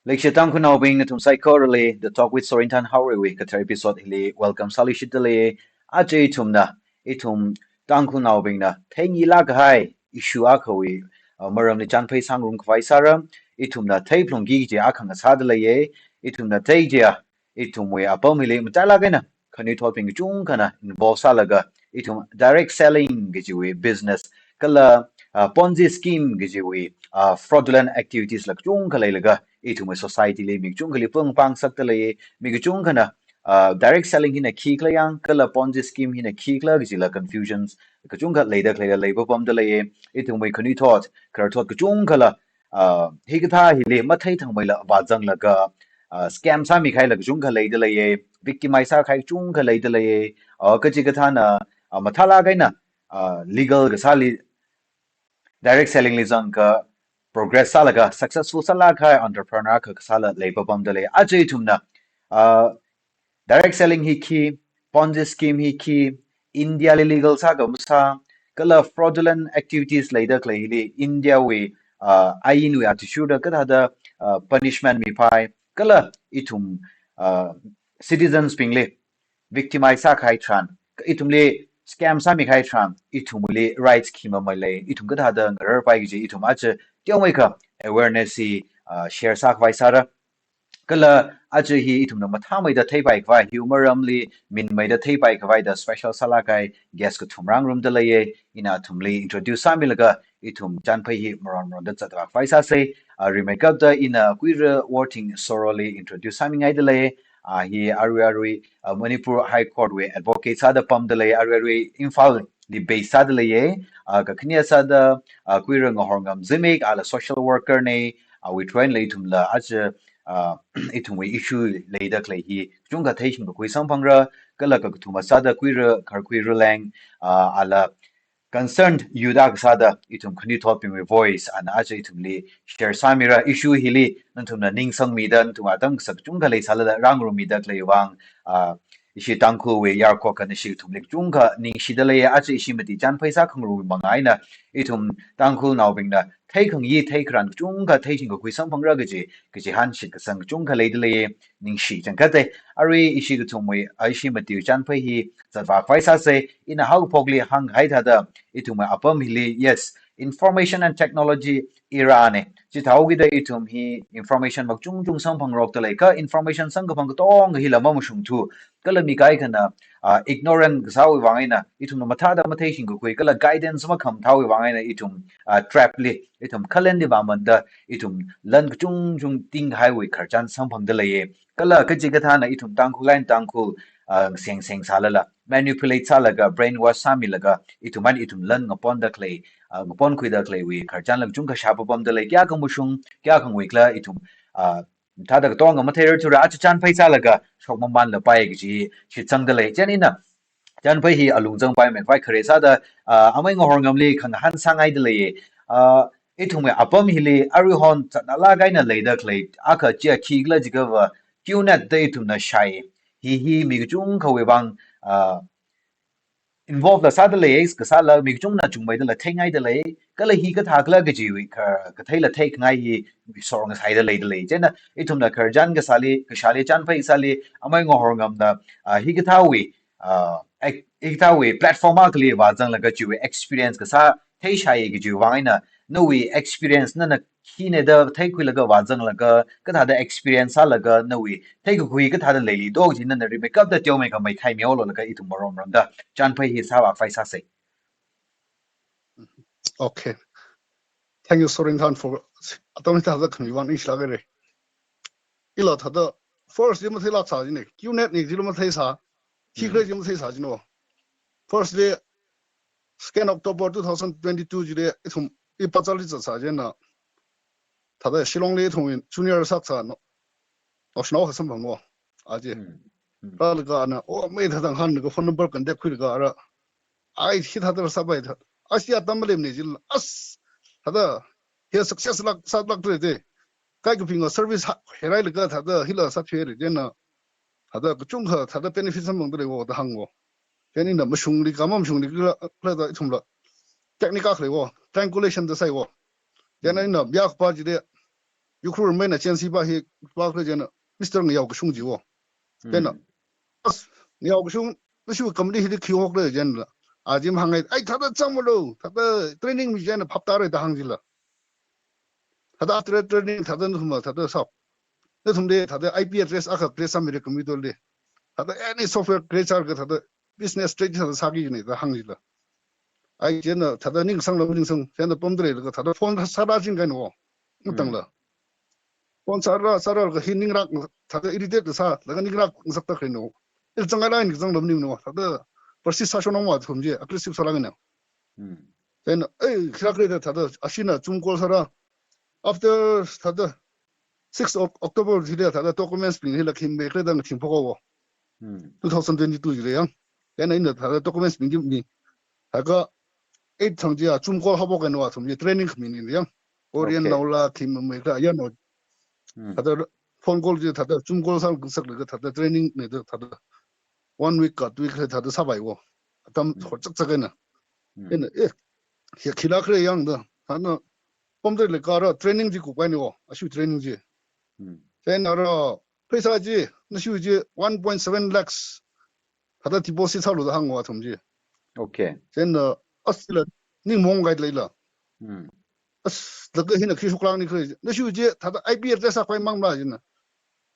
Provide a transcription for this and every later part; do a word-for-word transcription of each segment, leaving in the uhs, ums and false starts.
Leikashi Tangkhulnaobing, nathum saikorali The Talk with Sorinthan Haorei wui kathar episode hili welcome sāluishitdalei. Aja ithumna, ithum Tangkhulnaobingna theinilāk kahai issue akhawui, uh, maramli chānphei sāngarum khavai sāra. Ithumna theiphungki kaji akha ngasādalei. Ithumna thei kajiya, ithumwui apam hili matailāk eina khanuithotbing kachungkhana involve sālaga, ithum direct selling kajiwui business, kala, uh, Ponzi scheme kajiwui, uh, fraudulent activities la kachungkha leilaga, ithumwui society li mi kachungkhali pung pāng sakdalei, mi kachungkhana, uh, direct selling hina khikhala yang, kala Ponzi scheme hina khikhala kajila confusions kachungkha leida khaleila leipapamdalei. Ithumwui khanuithot, khararthot kachungkhala, uh, hikathā hili mathei thangmeila vāzanglaga, uh, scam sāmikahaila kachungkha leidalei, victimize sākahai kachungkha leidalei, uh, kachikathāna, uh, mathālāk eina, uh, legal kasāli, direct selling li zangakha progress sālaga successful sālāk kahai entrepreneur akha kasāla leipapamdalei. Aja ithumna, uh, direct selling hi khi, Ponzi scheme hi khi, India li legal sā kha masā, kala fraudulent activities leida khalei hili India wui, uh, ainwui athishurda kathāda, uh, punishment miphai, kala ithum, uh, citizens bingli victimize sākahai tharan, ithumli scam sāmikahai tharan, ithumli rights khi mamalei, ithum kathāda ngararpai kaji ithum aja teomeikha awareness hi, uh, share sākhavai sāra. Kala aja hi ithumna mathāmeida theipai khavai, hiwui maramli minmeida theipai khavaida special sālāk kahai guest kathum rāngarumdalei. Ina athumli introduce sāmilaga ithum chānphei hi maron maronda zatvā khavai sāsei. Uh, rimeikapta ina Kuira Worthing Soroli introduce sāmingaidalei. Uh, hi arui arui, uh, Manipur High Court wui advocate sāda pamdalei, arui arui Imphal li base sādalei. Uh, kakhane sāda, uh, Kuira Ngahorngam Zimik, ala social worker nei, uh, awui through eina ithumla aja, uh, ithumwui issue leida khalei hi kachungkha theishingkakhui samphangra, kala kakathuma sāda Kuira Kharkhui Ruleng, uh, ala concerned youth akha sāda ithum khanuithotbingwui voice ana aja ithumli share sāmira. Issue hili nathumna ningsangmida, nathum atam kasak kachungkha leisālala rāngarummida khalei vang, uh, ishi Tangkhulwui yarkho khangashi ithumli kachungkha ningshidalei. Aja ishi mati chānphei sākhangarum manga eina ithum Tangkhulnaobingna theikhangayi theikharan kachungkha theishingkakhui samphangra kaji, kachihān shitkasang kachungkha leidalei, ningshi changkhatei. Arui ishi kathumwui, uh, ishi mati chānphei hi zatvā khavai sāsei. Ina haophokli hānghai thāda, ithumwui apam hili, yes, information and technology era nei. Chithāhaokida ithum hi information makachungchung samphangrokdalei, kha information samkaphang katonga hila mamashungthu. Kala mi kaikhana, uh, ignorant kasāwui vang eina ithumna mathāda matheishingkakhui, kala guidance makhamathāwui vang eina ithum, uh, trap li, ithum khalenli vāmanda, ithum lan kachungchung tingkahaiwui khararchan samphangdalei. Kala kachikathāna ithum Tangkhul eina Tangkhul, uh, seng seng sālala, manipulate sālaga, brainwash sāmilaga, ithum eina ithum lan ngaponda khalei, uh, ngaponkhuida khaleiwui khararchanla kachungkha shāpapamdalei. Kayākha mashung, kayākha nguikhala ithum, uh, thāda katonga matheirarthura, aja chānphei sālaga shokmamanlapai kaji shitsangdalei. Chieina ina chānphei hi alung zangpaimei khavai khare sāda, uh, Amei Ngahorngamli khangahān sāngaidalei. Uh, ithumwui apam hili aruihon zatnālāk eina leida khalei akha chiya khikhala jiakhava, QNet da ithumna shāi. Hi hi mi kachungkhawui vang, uh, involve la sādalei, kasāla mi kachungna chungmeidala theingaidalei, kala hi kathākhala kajiwui kha, katheila theikhangai hi sorngasai daleidalei. Chieina ithumna khararchan kasāli, kashāli, chānphei kasāli, Amei Ngahorngamna, uh, hikathāwui, uh, ek-, hikathāwui platform akhali vāzanglaga chiwui experience kasā theishai kajiwui vang eina, nawui experience nana khina da theikhuilaga vāzanglaga, kathāda experience sālaga, nawui theikakhui kathāda leili do kaji nana rimeikapta teomeikha maithai mihaololaga ithum maron maronda chānphei hi sāvā khavai sāsei. Okay. Thank you, Sorinthan, for atam hithāda khami vang ningshilākhaira. Ila thāda first li matheilāk sā jine, QNet nei jila matheisā, khikhala Mm. ji matheisā jino. First li second October two thousand twenty-two jili ithum i pachali zatsā jina. Thāda Shillong li ithum junior sākasā no, naoshinao akha samphang wo. Aja. Mm. Mm. Rālaga ana, oh, mei thāda ngahānlaga phone number contact khuilaga ara. Ai, hithāda sāpai thā. Ashi atam malemne jila. As, thāda, hi success lāk, sālākdalei te. Kaikapinga service ha, herailaga thāda, hila sāphere jina. Thāda kachungkha, thāda benefit samphangdalei wo da hāng wo. Chieina ina mashungli, kha mamashungli, kala, kala da ithumla technique akha lei wo, triangulation da sai wo. Chieina Mm. ina mi akha pa jili, Ukhrul maina Chancey pa hi, pa khala chieina, Mister Ngayao Kashung chiwo. Chieina, as, Ngayao Kashung, nashiwui company hili khi hokra chieina, aja mahāngai, ai, thāda zangmalo, thāda training mi chieina phap tāra da hāng jila. Thāda after training, thāda nathum, thāda sāo. Nathumli, thāda I P address akha create sāmira computer li. Thāda any software create sālaga thāda business strategy thāda sāki jina da hāng jila. Ai, chieina thāda ningsāngla maningsāng, chieina pamda leilaga thāda phone sāra jing kahaina wo. Matangla. Phone sāra, sāralaga hi ningrak, thāda irritate sālaga ningrak ngasakta kahaina wo. Ila zangngailāk eina zangla maningmana wo. Thāda persist sāshonung ma athum chi, aggressive sālāk eina. Chieina, eh, khilak khala da thāda, ashina Zoom call sāra. After thāda six of October hili thāda documents bing hila khi mei khala da ngathing phok haowa. Two thousand twenty-two chili yang. Chieina ina thāda documents bing chi mi. Thākha eight thang chi a Zoom call haophok kahaina wo athum chi training khami ni yang. Orion Okay. naola khi mei khala ya no. Thāda phone call chi thāda Zoom call sāngasaklaga thāda training ni da thāda one week ka two week khala thāda sāpai wo. Atam hochak chak eina. Chieina, eh, hi khilak khala yang da. Thāda pamda leikara training chi kupkahaina wo. Ashiwui training chi. Chieina ara pheisā chi, nashiwui chi one point seven lakhs. Thāda deposit sālu da hāng wo athum chi. Okay. Chieina, as ila, ning mong gai leila. As, laga hina khi shoklāk ni khala. Nashiwui chi, thāda I P address akhavai mangla jina.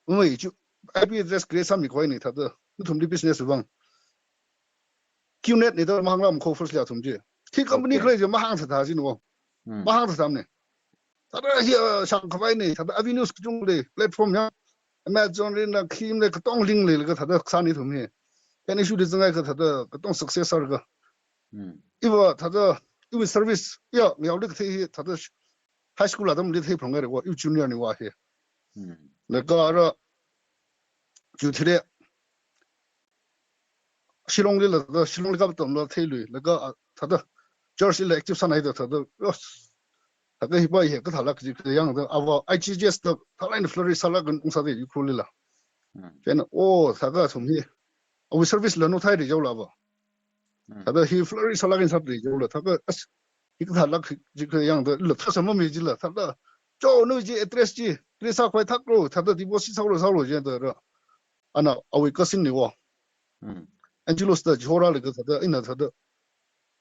Umai chi, I P address create sāmi khavai ni, thāda. Nathumli business vang. Q net ni da mahāngla makho first li athum chi. Khi company Okay. khala chi mahāng sātha jina wo. Mahāng sātha ni. Thāda hi, uh, shāng khavai ni, thāda avenues kachungkha lei, platform yang, Amazon li na, khi mli katong link leilaga thāda sāni athum hi. Chieina issue li zangngai kha thāda katong success sālaga. Iva thāda, iwui service, ya, Ngayaoli kathei hi, thāda high school atamli thei phalungngaira wo, iwui junior ni wa hi. Laga ara, ju thile, Shillong lila, thāda Shillong li kap atamla theilui, laga, ah, thāda church lila active sānai da, thāda, oh, thākha hi pa hi kathālāk chi kha yang da, ava I G G S da, thālāk eina flourish sālāk eina ungsāda Ukhrul lila. Chieina, oh, thākha athum hi, awui service la no thai ri jaola va. Thāda hi flourish sālāk eina sāda ri jaola, thākha, as, hi kathālāk chi kha yang da, la thāsā mami jila, thāda, cho, nawui chi address chi, create sākhavai thaklu, thāda deposit sālu, sālu jida ra. Ana, awui cousin ni wo. Angelos da jihorālaga thāda, ina thāda.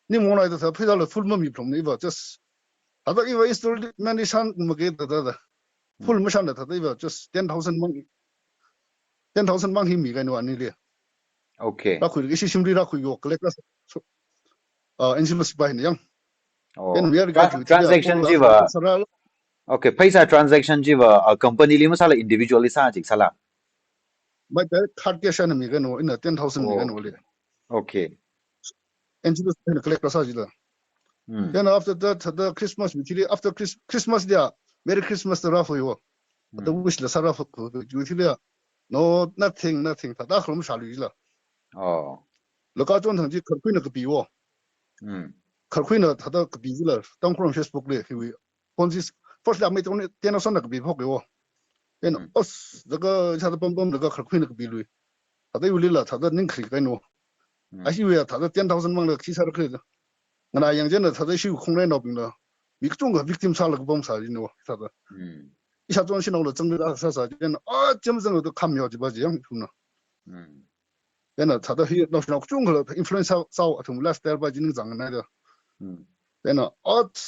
Ning mongnai da thāda, pheisāla full mami phalungmana iva, just. Thāda iva installation mani shān mage da thāda. Full mashānla thāda iva, just ten thousand mang. Ten thousand mang hi mikahaina wo anili. Okay. Rākhui, ishi shimli rākhui yo, collect ra. So, uh, Angelos pa hina yang. Oh. Then we are Tra-, going to transaction chi va. Sāra. Okay, pheisā transaction chi va, uh, company li masāla individual li sā chi sāla. Mai da hard cash eina mikahaina wo, ina ten thousand Oh. mikahaina wo li. Okay. Angelos pa hina collect ra sā jila. Then after that, the Christmas, we tell you, after Chris-, Christmas dia, Merry Christmas da rāfo yo. The wish la sāra fo, we tell you, no, nothing, nothing, thāda khalom shālu jila. Oh. Laga chon thang chi kharkhuina kapi wo. Kharkhuina thāda kapi jila, Tangkhul Facebook li, hiwui. Ponzi, first la mai tong ten thousand na kapi phok wo. Then, os, laga, thāda pam pam laga kharkhuina kapi lui. Thāda iwuili la, thāda ning khri kahaina wo. Ashiwui ya, thāda ten thousand mangla khi sāra khala. Nganā yang chieina thāda ishiwui khongnainaobingla. Mi kachungkha victim sālaga pam sā jina wo, thāda. Ishāchon shanaola zangda sāsā jina, ah, cham zangda kham yo jiva ji yang phuna. Chieina thāda hi naoshinao kachungkhala influence sā, sāo athum lifestyle pa chi ningzang nai da. Chieina, ot,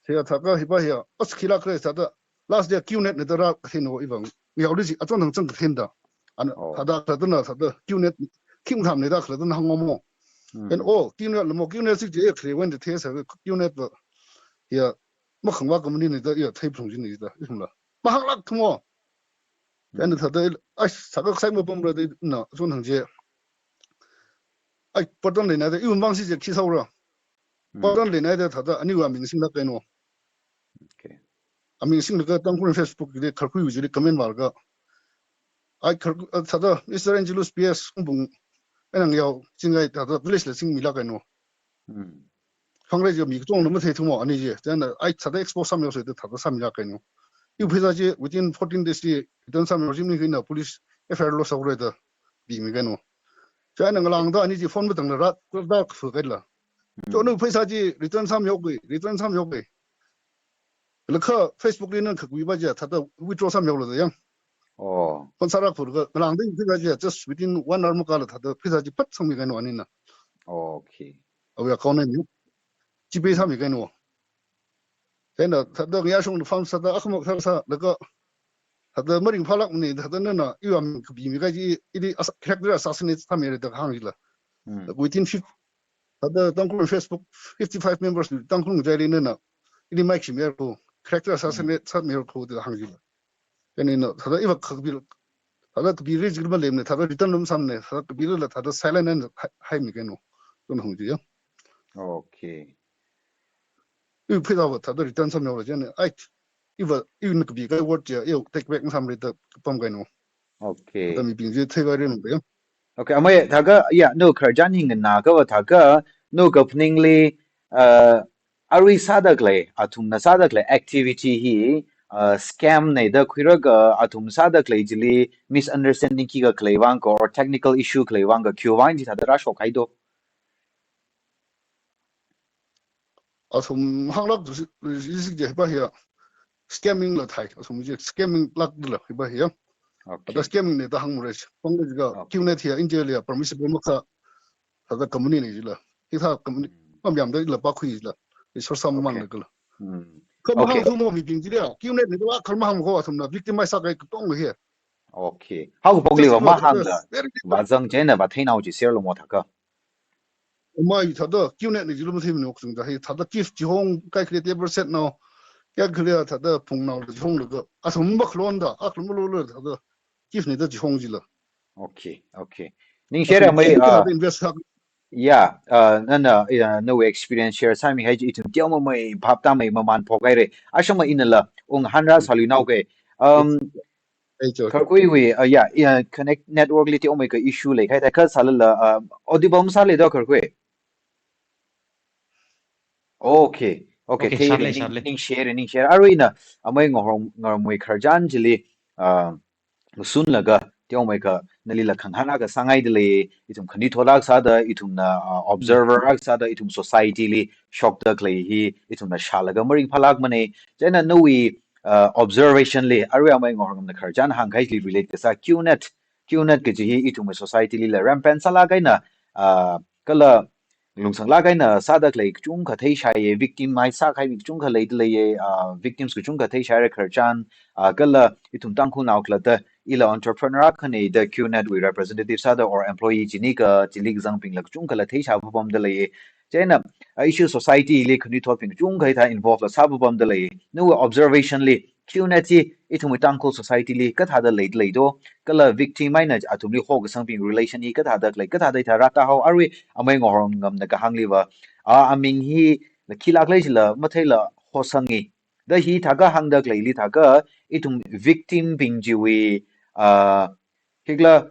hiya thākha hi pa hiya, ot khilak khala thāda, last dia Q net ni da rākatheina wo iva. Yaoli chi, achon thang chang katheina da. Ana, Oh. thāda, thāda na, thāda, Q net, khi mathāmana da, thāda na hānga mo. Chieina, oh, Q net la mo, Q net chi chi, eh, khare wen da the sa, Q net va. Hiya, makhangva company ni da, ya, thei phalung jina da, ithumla. Mahānglāk thum mo. Chieina thāda, ai, sākha sai mapamra da, na, achon thang chi. Ai, pardon leinai da, iwui mang chi chi khi sāora. Pardon leinai da, thāda, aniwui aming singlāk kahaina wo. Okay. Aming singlaga Tangkhul Facebook li kharkhui wuji li comment vālaga. Ai, khar-, ah, thāda, Mister Angelos P S, Khumbung, Ngayao, Chingai, thāda, village la singmilāk kahaina wo. Khangrei chi mi kachungna matheithu mo ani chi. Chieina ai thāda expose sāmi yo sāda thāda sāmilāk kahaina. Iwui pheisā chi within fourteen days chi return sāmi yo chi mi hina police F I R lodge sāhaora da bimi kahaina. Chieina ngalāngda ani chi phone matangla rā, rā kafu kahaila. Cho nawui pheisā chi return sāmi yo khui, return sāmi yo khui. Laga Facebook li nana khakhui ba chiya, thāda withdraw sāmihaolu da yang. Oh. Phone sāra khurga, ngalāngda yukhura chiya, just within one hour makhala thāda pheisā chi phat sangmi kahaina anina. Okay. Awui account eina. GPay sāmi kahaina. Chieina thāda ngayā shong farm sāda, akhamak sāsā, laga thāda maringphālākmana, thāda nana, iwui aming kapimi kahai chi, ili as-, character assassinate sāmira da hāng jila. Hmm. Within fif-, thāda Tangkhul Facebook fifty-five members Tangkhul ngachaili nana, ili mic shimira kho, character assassinate sāmira kho da hāng jila. Kahaina, thāda iva kapi, thāda kapira jila malemana, thāda return lam sāmana, thāda kapilala thāda silent eina hai, haimi kahaina, tun hāng jiya. Okay. Iva pheisāva thāda return sāmihaola chieina, ai, iva, iva nana kapi kahai word chiya, iva take back masāmara da pam kahaina. Okay. Thāda mibing chi theikhui rin kahaina. Okay, amei thākha, ya, nawui khararchan hi nganākhava thākha, nawui kaphaningli, uh, arui sāda khalei, athumna sāda khalei activity hi, uh, scam na da khuilaga, athum sāda khalei chili misunderstanding khikha khalei vang kha, or technical issue khalei vang kha, khiwui vang chi thāda rāshok kahai do? Athum hānglāk tu si, si, si, hiva hiya. Scamming la thai, athum chi scamming lāk dila hiva hiya. Okay. Thāda scamming na da hāngmara. Pang jiakha, okay, QNet hiya, India liya, permissible makasā, thāda company na jila. Hithā company, hmm, mamayāmada ila pākhui jila. Resource sāmang, okay, na kala. Hmm. Kha mahāng, okay, thumna mibing chiliya, QNet na da kha mahāng kho athumna victimize sākahai katonga hiya. Okay. Haokaphokli va mahāngla, very, vāzang chieina vātheinao chi share lo mo thākha. Amei thāda, QNet na jila matheimana okchungda, hi thāda gift chihong, kaikhali table set nao, kaikhali thāda phungnao chihonglaga, athum makhalon da, akhalon malolo thāda, gift na da chihong jila. Okay, okay. Ningshire amei, thāda ah, invest sā. Ya, ah, nana, ah, nawui experience share sāmihai chi ithum teomeimei phap tāmei mamān phokhaira. Ashangma inala, ung hanra sāluinao ke. Um, Ei, cho, cho. Kharkhuiwui, uh, ya, ya, connect network li teomeikha issue leikahai thākha sālala, uh, audible masāli do kharkhui? Okay, okay, okay, theira, sharlei, ning, sharlei. Ningshire, ningshire. Aruina, amei Ngahorom, Ngarumwui khararchan chili, uh, ngasunlaga, teomeikha, nalila khangahān akha sāngaidalei, ithum khanuithot akha sāda, ithumna, uh, observer akha sāda, ithum society li shokda khalei hi, ithumna shālaga maringphālākmana. Chieina nawui, uh, observation li, arui amei Ngahorngamna khararchan hāngkahai chili relate kasā QNet, QNet kaji hi ithumwui society lila rampant sālāk eina, uh, kala lungsanglāk eina sāda khalei kachungkha theishaiya, victimize sākahai mi kachungkha leidaleiya, uh, victims kachungkha theishaira khararchan, uh, kala ithum Tangkhulnao khalatta ila entrepreneur akhana da QNet wui representative sāda or employee chini kha chili kazangbingla kachungkhala theishā papamdaleiya. Chieina, uh, issue society li khanuithotbing kachungkha hithā involve la sā papamdalei. Nawui observation li, QNet hi ithumwui Tangkhul society li kathāda leidalei do, kala victim eina athumli hokasangbing relation hi kathāda lei, kathāda hithā rātā hao, arui amei Ngahorngamna kahāngliva, a, aming hila khilāk lei chila matheila hosangi. Da hithākha hāngda khaleili thākha, ithum victim bing chiwui, a, hikla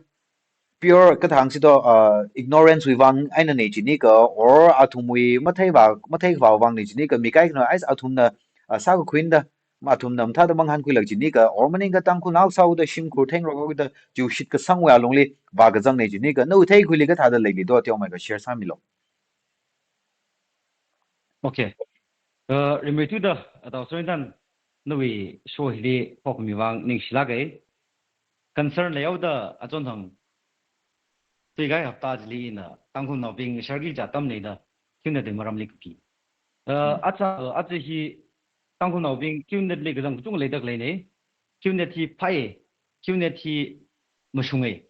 pure kathāng si do, uh, ignorance wui vang eina nei chini kha, or athumwui matheiva, matheikhavā vang nei chini kha, mi kaikhana ai athumna, uh, sākakhuina da, athumna mathāda mangahānkhuilāk chini kha, or maningkha Tangkhulnao sāhaoda shimkhur thengrok haoda chiwui shitkasangwui alungli vākazang nei chini kha, nawui theikhuili kathāda leili do, teomeikha share sāmilo. Okay. Uh, rimeithuida, atao sointan, nawui show hili phokmi vang ningshilāka. Concern leihaoda achonthang, tuikahai hapta chili ina Tangkhulnaobing shargi ja tamneida, QNet wui maramli kapi. Uh, aja, aja hi Tangkhulnaobing QNet li kazang kachungkha leida khaleina. QNet hi phāya, QNet hi mashunga.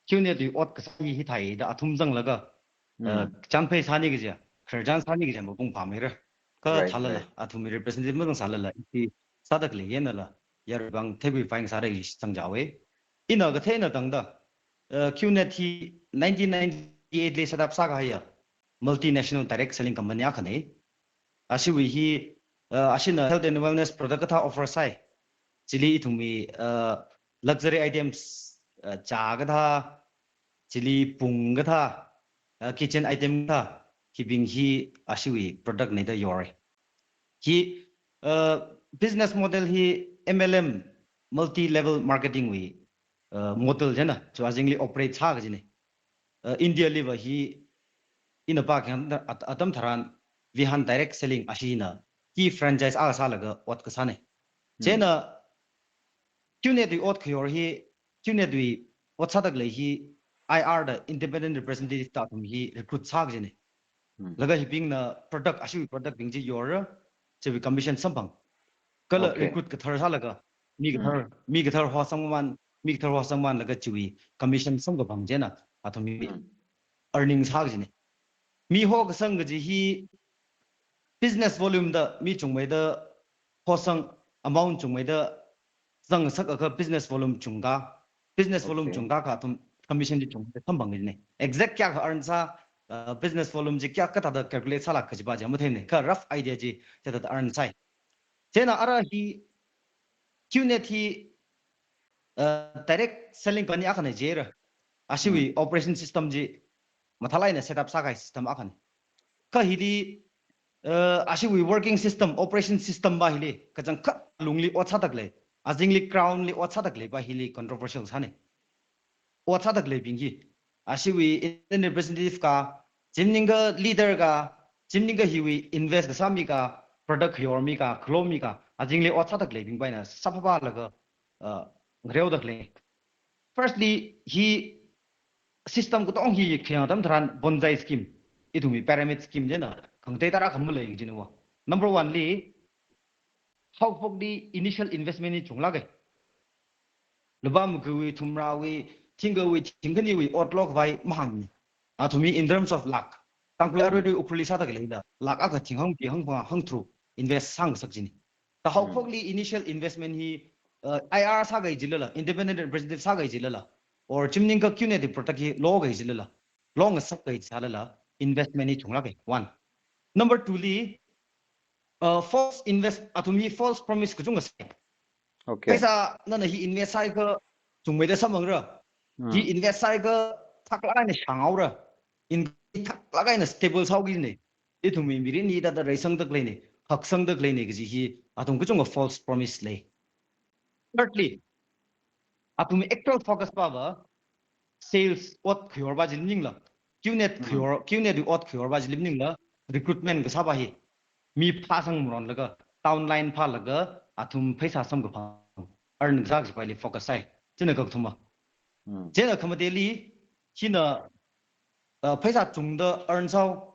QNet wui ot kasā hi hithāya da athum zanglaga, uh, chānphei sāni kaja, khararchan sāni kaja mapung phāmeira. Kha thālala, athumwui representative mazang sālala, ishi sāda khalei einala, yaruibing theikhui vang sāda ishi zangjaowa. Ina katheina tangda, uh, QNet hi nineteen ninety-eight li set up sākahaiya multinational direct selling company akhana. Ashiwui hi, uh, ashina health and wellness product kathā offer sāi. Chili ithumwui, uh, luxury items, uh, chā kathā, chili pung kathā, uh, kitchen item kathā, hibing hi ashiwui product na da yora. Hi, uh, business model hi MLM, multi level marketing wui, uh, model china, chiwui azingli operate sā kajina. Uh, India liva hi ina pākakhui at-, atam tharan Vihan direct selling ashina key franchise akha sālaga ot kasāna. Chieina, QNet wui ot khayor hi, QNet wui ot sāda khalei hi, IR da independent representative da athum hi recruit sā kajina. Laga hibingna product, ashiwui product bing chi yora, chiwui commission samphang. Kala recruit kathar sālaga, mi kathar, mi kathar hosangman, mi kathar hosangman laga chiwui commission samkaphang chieina, athum hi earning sā kajina. Mi hokasang kaji hi business volume da mi chungmeida hosang, amount chungmeida zangsak akha business volume chungkha, business volume chungkha kha athum commission chi chungmeida samphang kajina. Exact kayākha earn sā, uh, business volume chi kayā kathāda calculate sālāk kajipa chi matheimana. Kha rough idea chi kathāda earn sāi. Chieina ara hi QNet hi, uh, direct selling company akhana jira. Ashiwui operation system chi mathālāk eina set up sākahai system akhana. Kha hili, uh, ashiwui working system, operation system pa hili, kachangkhat lungli ot sāda khalei, azingli ground li ot sāda khaleipa hili controversial sāna. Ot sāda khaleibing hi, ashiwui independent representative kha, chi maningkha leader kha, chi maningkha hiwui invest kasā mi kha, product khayor mi kha, khalo mi kha, azingli ot sāda khaleibingpa eina sāphaphalaga, uh, ngareoda khalei. Firstly, hi system katonga hi khayang atam tharan bonsai scheme, ithumwui pyramid scheme chieina khangatei tarākha malei kajina va. Number one li, haophokli initial investment hi chunglāka. Lupā magawui, thumrāwui, thingkawui, thingkhaniwui ot lokhavai mahāngna. Athumwui in terms of lakh, Tangkhul arui arui Ukhrulli sāda khaleila, lakh akha thing hangpi hangphangā hangtharuk invest sāngasak kajina. Kha haophokli initial investment hi, uh, IR sākahai jilala, independent representative sākahai jilala, or chi maningkha QNet wui product hi lokahai jilala, longasak kahai sālala, investment hi chunglāka. One. Number two li, uh, false invest, athum hi false promise kachungkha sāi. Okay. Pheisā nana hi invest sāakha chungmeida samphangra. Hi invest sāakha thaklāk eina shānghaora. In thaklāk eina stable sāhaokina. Ithumwui mirin hi hithāda reisangda khaleina, haksangda khaleina kaji hi athum kachungkha false promise lei. Thirdly, athumwui actual focus pa va sales ot khayorpa chili maningla, QNet khayor, QNet wui ot khayorpa chili maningla, recruitment kasāpa hi mi phāsang maronlaga, downline phālaga, athum pheisā samkaphang, earn kasā kajipa hili focus sāi. Chieina kakathuma. Chieina khamateli, hina, uh, pheisā chungda earn sāhao,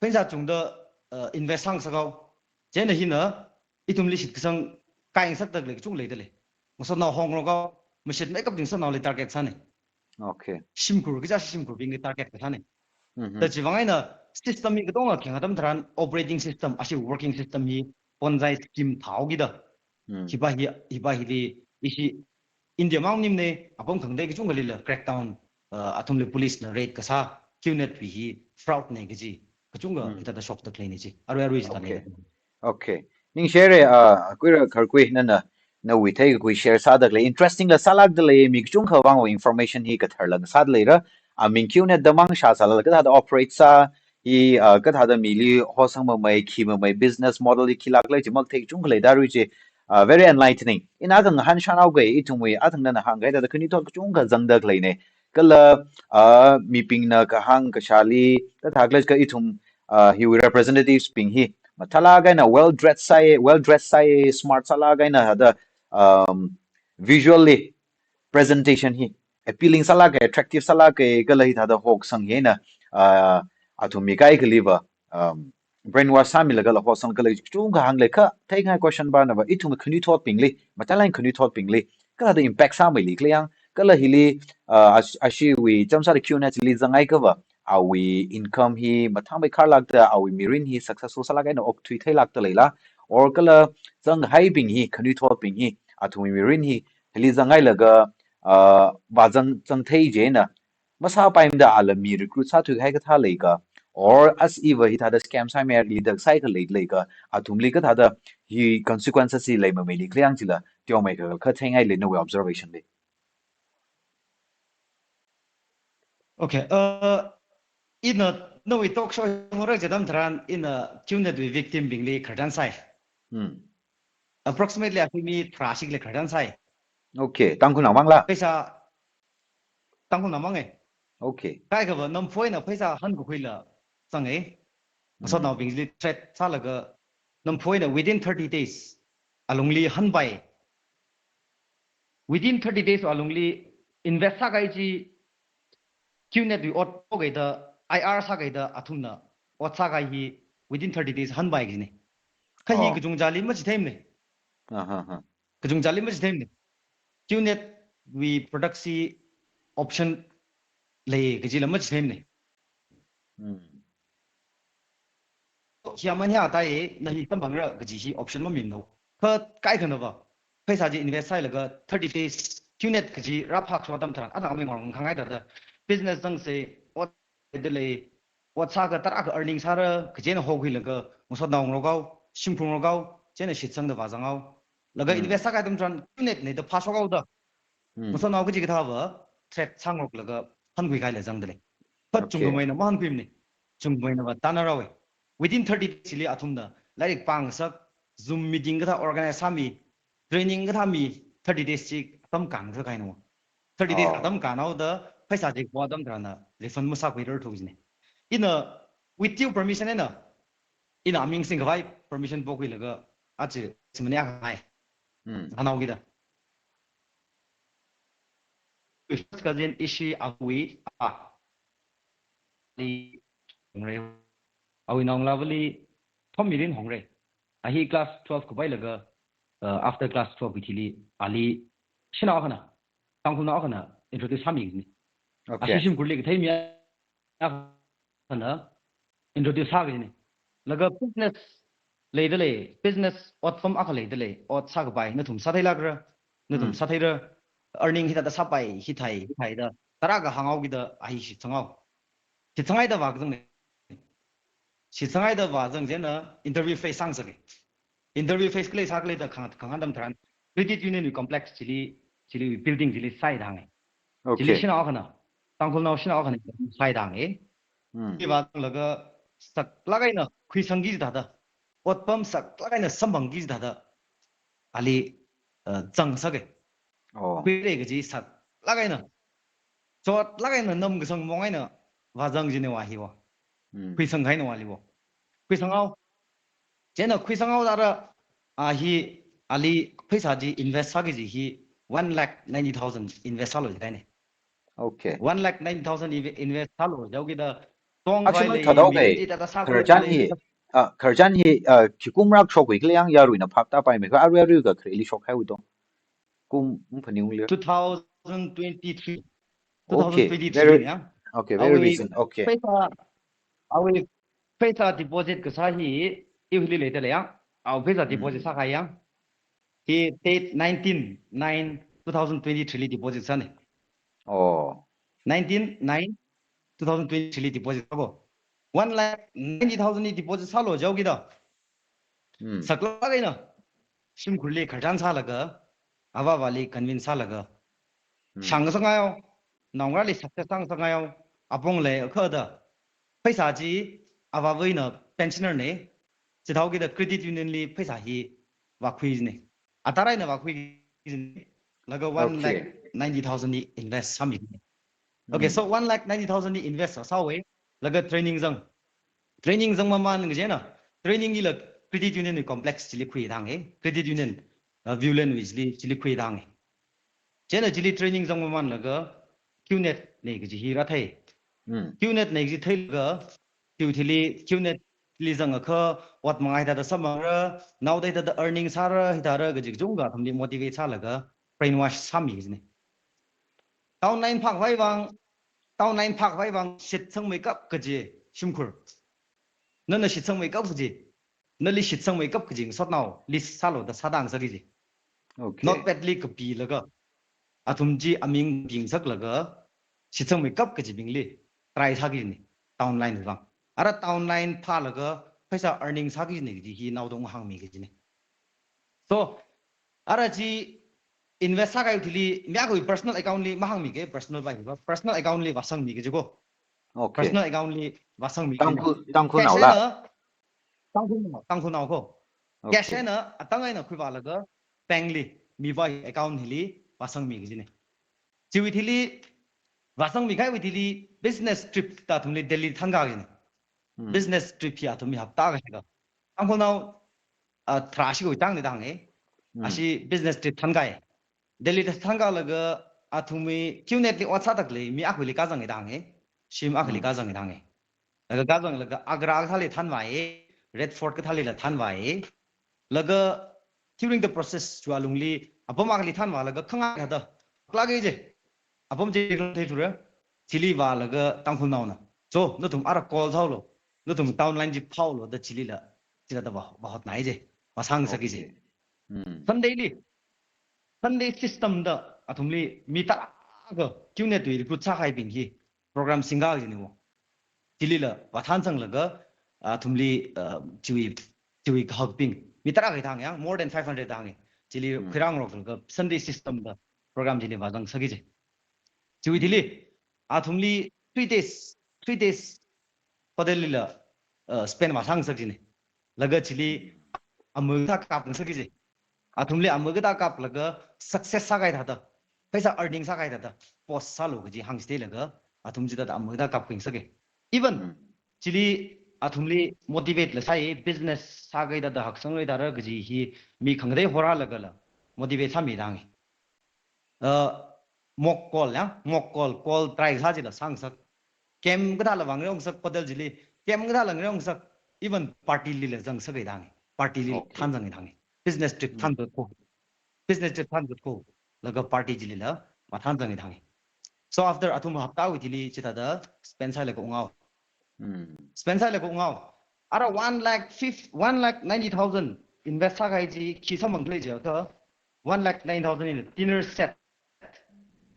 pheisā chungda, uh, invest sāngasak hao. Chieina hina, ithumli shitkasang kaingasakda khalei kachungkha leida lei. Ngasotnao hongrok hao, mashitmeikapbing ngasotnaoli target sāna. Okay. Shimkhur, kachā shimkhurbingli target kasāna. Kha chiwuivang eina system hi katonga khayang atam tharan operating system, ashi working system hi bonsai scheme thāhaokida. Hipa hi, hipa hili ishi India mang maningmana, apam khangatei kachungkhalila crackdown, uh, athumli police na raid kasā, QNet wui hi fraud na kaji, kachungkha hithāda shokda khaleina chi. Arui arui chithāna. Okay. Okay. Ningshire, uh, Kuira Kharkui nana, nawui theikakhui share sāda khalei. Interesting la sālākda lei, mi kachungkha vang information hi katharla sāda leira. Aming QNet da mang shāsālala kathāda operate sā, hi, uh, kathāda mili hosangmamei, khimamei, business model hi khilāk lei chi mathei kachungkha leida arui chi, uh, very enlightening. Ina kha ngahān shānhaoga, ithumwui athang nana hāngkahai thāda khanuithot kachungkha zangda khaleina. Kala, uh, mibingna kahāng kashāli, kathā khalei kha ithum, uh, hiwui representatives bing hi mathālāk eina well dressed sāi, well dressed sāi, smart sālāk eina hithāda, um, visually presentation hi appealing sālāka, attractive sālāka, kala hithāda hoksang hi eina, uh, athum mi kaikhaliva, um, brainwash sāmilagala hoksang kala kachungkha hānglei kha, theikahai question pana va, ithum khanuithotbingli, matailāk eina khanuithotbingli kathāda impact sāmeili khala yang, kala hili, uh, ash-, ashiwui chānsāda QNet chili zanghaiakha va, awui income hi mathāmeikharlākda, awui mirin hi successful sālāk eina okthui theilākda leila, or kala zanghaibing hi, khanuithotbing hi, athumwui mirin hi, hili zanghailaga, uh, vāzang, zangthei chieina, masāpaimada ala mi recruit sāthuihai kathā leikha, or as iva hithāda scam sāmeida khalei sāikha lei, leikha, athumli kathāda hi consequences hi leimameili khala yang chila, teomeikha kha theingailei nawui observation li. Okay, uh, ina nawui talk show hi ngarak atam tharan ina QNet wui victim bingli khararchan sāi. Hmm. Approximately akhami tharā shikli khararchan sāi. Okay, Tangkhulnao mangla? Pheisā Tangkhulnao mang e. Okay. Kaikha va namphoi eina pheisā hankakhuila zanga. Ngasotnaobingli threat sālaga Namphoina within thirty days alungli hanpai. Within thirty days alungli invest sākahai chi, Qnet wui ot pokahai da, I R sākahai da athumna ot sākahai hi within thirty days hanpai kajina. Kha hi Oh. kachungkhali machitheimana. Aha, ha. Kachungkhali machitheimana. Qnet wui product chi option lei kajila machitheimana. Hmm. Hi aman hi atai, na hi kamphangra kaji hi option mamimana. Kha kaikhanava, pheisā chi invest sāhailaga thirty days, Qnet kaji rāphāshok atam tharan, ana aming ngong khangai thāda, business zangsa, ot dalei, ot sākha tarākha earning sāra, kajina hokhuilaga, ngasotnao ngarokhaowa, shimkhur ngarokhaowa, china shitsangda vāzanghaowa. Laga Hmm. invest sākahai atam tharan, Qnet na da phāshokhaoda. Hmm. Ngasotnao kaji kathāva, threat sāngaroklaga, hankhui kahaila zangdalei. But Okay. chungkhameina mahankhuimana. Chungkhamenava tanna rāhaowa. Within thirty days li athumna, lairik pāngasak, Zoom meeting kathā organize sāmi, training kathā mi, thirty days chi atam kāngasak kahaina. Thirty days Oh. atam kānhaoda, pheisā chi kapo atam tharanna, refund masākhuirar thu kajina. Ina, with your permission eina, ina aming singkhavai permission pokhuilaga, aja, simani akhai. Hmm. Hanao kida. First cousin Ishi Awui, a, li, hongrai. Awui naongalāvali, Thommirin hongrai. A hi class twelve kaphailaga, uh, after class twelve wui thili, ali, shanao akhana, Tangkhulnao akhana, introduce sāmi kajina. Okay. Ashi shimkhurli kathei mi akhana introduce sā kajina. Laga business leidalei, business otpam akha leidalei, ot sākapai, nathum sātheilākra, nathum Hmm. sātheira, earning hithāda sāpai, hithai, hithai da, tarākha hānghao kida, a hi shitsanghaowa. Shitsanghaida vākazangna. Shitsanghaida vāzang china, interview phase sāngasaka. Interview phase khalei sā khalei da khang, khang atam tharan, Credit Union wui complex chili, chili building chili sāhaida hānga. Okay. Chili shanao akhana, Tangkhulnao shanao akhana sāhaida hānga. Hmm. Hi vāzanglaga saklāk eina khuisangki thāda, otpam saklāk eina samphangki thāda, ali, uh, zangsaka. Oh. Khuira kaji saklāk eina, chotlāk eina namkasang mong eina vāzang kajina va hiva. Hmm. Khuisangkahaina va liva. Khuisanghao. China khuisanghao thāda, a hi, ali pheisā chi invest sāki kaji hi one lakh ninety thousand invest sālu jikahaina. Okay. One lakh ninety thousand inve-, invest sālu jihaokida, tong Actually, khavai lei, thāda mi okay. Chi thāda sā khararchan khalei hi, lei. Ah, khararchan hi, ah, khi kum rākashok khuikhala yang yaruina phap tāpaimei kha, arui arui kha khareli shokkahai wui tong. Kum, mphaning li. Two thousand twenty-three. Okay, Two thousand twenty-three very, ya. Okay, very Awui recent. Okay. Pheisā, awui pheisā deposit kasā hi, iwuili leidalei ya. Awui pheisā deposit Hmm. sākahai ya. Hi date nineteen nine two thousand twenty-three li deposit sāna. Oh. Nineteen nine two thousand twenty-three li deposit sāko. One lakh ninety thousand li deposit sālu jihaokida. Hmm. Saklāk eina shimkhurli khararchan sālaga, avāvali convince sālaga. Hmm. Shāngasakngai haowa, naongarāli success sāngasakngai haowa, apong lei akha da. Pheisā chi avāva̱na pensioner na, chithāhaokida Credit Union li pheisā hi vākhui kajina. Athar eina vākhui kajina. Laga Okay. one lakh ninety thousand li invest sāmi. Okay, Hmm. So one lakh ninety thousand li invest sāhaowa. Laga training zang. Training zang mamān kajina. Training hila Credit Union wui complex chili khuida hānga. Credit Union, uh, Viewland wui chili, chili khuida hānga. China chili training zang mamānlaga Qnet na kaji hi rāthei. Hmm. Qnet na kaji theilaga, Q thili, Qnet li zangakha, ot mangai thāda samphanga, naodai thāda earning sāra, hithāra kaji kachungkha athumli motivate sālaga, brainwash sāmi kajina. Downline phākhavai vang, downline phākhavai vang, shitsangmeikap kaji shimkhur. Nana shitsangmeikap kaji, nali shitsangmeikap kaji ngasotnao list sālu da sāda ngasakki kaji. Okay. Notepad li kapilaga, athum chi aming bingasaklaga, shitsangmeikap kajibingli try sāki kajina, downline vang. Ara downline phālaga pheisā earning sāki kajina kaji hi naodong hāngmi kajina. So, ara chi invest sākahai thili, mi akhawui personal account li mahāngmika, personal va hiva, personal account li vāsangmi kaji ko. Okay. Personal account li vāsangmi kajina. Tangkhul, Tangkhulnao Cash la? Eina, Tangkhulnao, Tangkhulnao ko. Okay. Cash eina, atang eina khuivālaga, bank li, miva account hili, vāsangmi kajina. Chiwui thili, vāsangmi kahaiwui thili, business trip da athumli Delhi thangkā kajina. Hmm. Business trip hi athumwui hapta akha hikha. Tangkhulnao, ah, tharā ashiwui tangli da hānge. Hmm. Ashi business trip thānkai. Delhi da thānkalaga athumwui Q net li ot sāda khalei mi akhuili kazang da hānge. Shim akhuili Hmm. kazang da hānge. Laga kazanglaga Agra kathāli thānvai, Red Fort kathālila thānvai. Laga during the process chiwui alungli apam akhali thānvālaga khangā kathāda, klāke je. Apam chi klang theithura, chili vālaga Tangkhulnaona, "Cho, nathum ara call sāhaolu, nathum downline chi phāhaolu," da chilila, chithāda vā, vāhotnai je, vāsāngasaki je. Okay. Hmm. Sunday li, Sunday system da athumli mi tarākha Q net wui recruit sākahaibing hi program singkā jiniwo. Chilila vāthanzanglaga, ah, athumli, ah, chiwui, chiwui kahakbing mi tarākha da hānge, more than five hundred da hānge. Chili Hmm. khuirāngaroklaga Sunday system da program chili vāzangsaki je. Chiwui Hmm. thili, athumli three days, three days hotel lila, uh, spend vāsāngasaki jine. Laga chili amui kathā kapngasaki je. Athumli amui kathā kaplaga success sākahai thāda, pheisā earning sākahai thāda, post sālu kaji hāngchitheilaga, athum chithāda amui kathā kapngasaki. Even Hmm. chili athumli motivate la sāi, business sākahai thāda, haksang kahai thāda kaji hi mi khangatei horālagala motivate sāmi da hānge. Uh, mock call ya, mock call, call try sā chila sāngasak. Camp kathāla vāngareongasak hotel chili, camp kathāla ngareongasak, even party lila zangsaka da hānge. Party li Okay. thanzang da hānge. Business trip Hmm. thanzat ko. Business trip thanzat ko. Laga party chilila vāthanzang da hānge. So after athum haptawui thili chithāda spend sālaga unghao. Hmm. Spend sālaga unghao. Ara one lakh fifty, one lakh ninety thousand invest sākahai chi khi samphang khala jiakha, one lakh ninety thousand in a dinner set.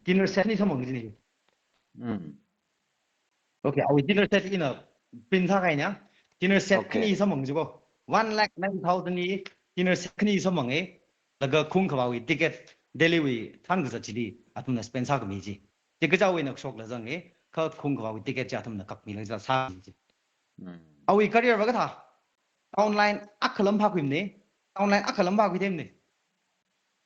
Dinner set khani samphang jine. Hmm. Okay, awui dinner set ina print sākahaina. Dinner set Okay. khani samphang jiko. One lakh ninety thousand li dinner set khani samphange. Laga khung khavāwui ticket, Delhi wui thānkazat chili athumna spend sākhami chi. Ticket chawui eina shoklaga zange, kha khung khavāwui ticket chi athumna kapmilaga sāmi chi. Hmm. Awui career va kathā, downline akha lam phākhuimane, downline akha lam phākhuithemane.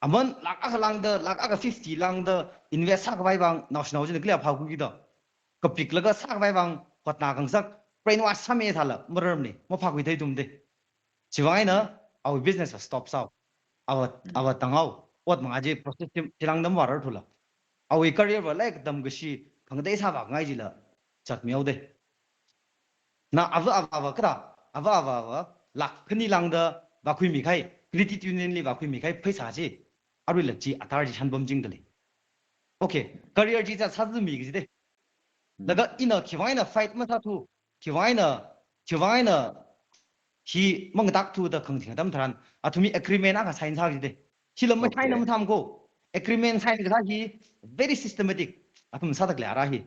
Aman lakh akha lāngda, lakh akha fifty lāngda invest sākhavai vang, naoshinao china kali phākhuiki da. Kapiklaga sākhavai vang, hotnakhangasak, brainwash sāmi thāla, mararmane, maphākhuithei tumde. Chiwui vang eina, awui business va stop sāhao. Ava, Hmm. ava tanghao, ot manga chi process chi, chilāngda mavarar thula. Awui career va lei katam kashi, khangatei sāvāngai chila, chatmihaode. Na ava ava ava kathā, ava ava ava, lakh khani lāngda vākhuimi kahai, credit union li vākhuimi kahai, pheisā chi, aruila chi athar chi shānpamchingda lei. Okay, career chi cha sāzumi kaji de. Hmm. Laga ina khiwui vang eina fight masāthu, khiwui vang eina, khiwui vang eina hi mangathakthu da khangaching atam tharan, athumwui agreement akha sign sā kaji de. Hila ma sign Okay. na matham ko. Agreement sign kasā hi very systematic. Athum sāda khalei ara hi.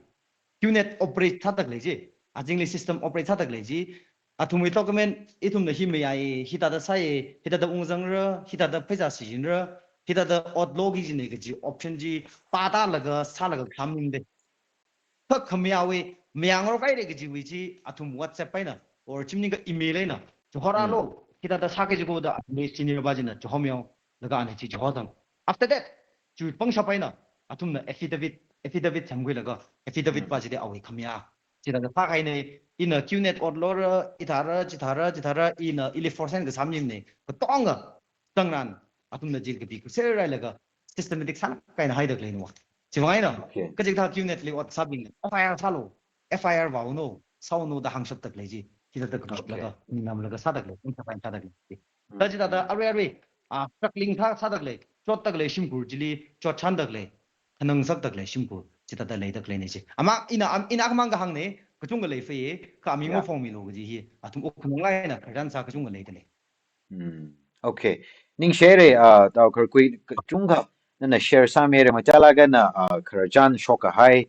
Q net operate sāda khalei chi. Azingli system operate sāda khalei chi. Athumwui document, ithumna hi mayai, hithāda sāi, hithāda ungzangra, hithāda pheisā shichinra, hithāda ot loki kajine kaji option chi, pātālaga, sālaga khamningde. Kha khamayāwui, mayāngarok haire kajiwui chi, athum WhatsApp eina, or chi maningakha email eina, chihorālu, Hmm. hithāda sāki jiko da, athumwui senior pa china, chihomyo, laga ana chi chihosang. After that, chi pangshap eina, athumna affidavit, affidavit semkhuilaga, affidavit Hmm. pa chili awui khamayā. Chithāda sākahaine, ina Q net ot lora, hithāra, chithāra, chithāra, ina ili force eina kasāmimane, katonga, tangran, athumna jil kapi kaser railaga, systematic sānakha eina haida khalei nuwa. Chiwui vang eina, Okay. kaji kathā Q net li ot sābing, F I R sālu, F I R vāunu, sāunu da hāngshapda khalei chi, hithāda Okay. kapiklaga, ninamlaga sāda khalei, pangshap eina sāda khalei. Hmm. Kha chithāda arui arui, ah, struggling sā, sāda khalei, chotda khalei shimkhur chili, chotchānda khalei, khanangasakda khalei shimkhur, chithāda leida khaleine chi. Ama ina, am, ina akhamang kahāngne, kachungkha leifeiye, kha aming Yeah. maphongmilu kaji hi, athum wukkhanang eina, khararchan sā kachungkha leida lei. Hmm. Okay. Ningshire, ah, Tao Kharkui, kachungkha nana share sāmire, machālāk eina, ah, khararchan shokkahai,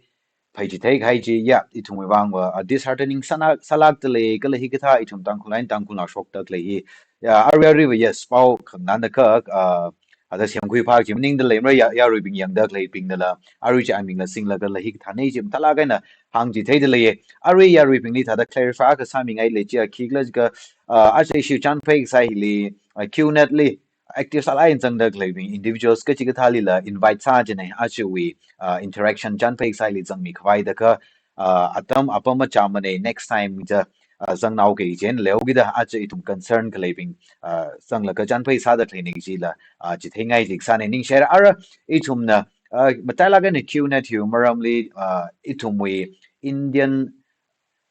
pheichitheikahai chi, ya, ithumwui vang va, ah, disheartening sāna, sālākda lei, kala hikathā ithum Tangkhul eina Tangkhulnao shokda khalei hi. Ya, arui arui va, yes, pao khangnan da kha, ah, ada semkhui phak chi maningda leimara, ya, yaruibing yangda khaleibingnala, arui chi amingla singlaga la hikathāne chi mathālāk eina hāngchitheida leiye. Arui yaruibingli thāda clarify akha sāmingaile chi, ah, khikhala jiakha, ah, aja issue chānphai kasā hili, ah, Q net li active sālāk eina zangda khaleibing individuals kachikathālila invite sā jine, ajawui, ah, interaction chānphai kasā hili zangmi khavai da kha, ah, atam apam machāmane, next time ja, uh, zangnao kei jen leo kida aja ithum concern khaleibing, uh, zanglaga chānphai sāda khalei ni kajila, uh, chitheingai lik sāne ningshare ara ithumna, uh, matailāk eina QNet hiwui maramli, uh, ithumwui Indian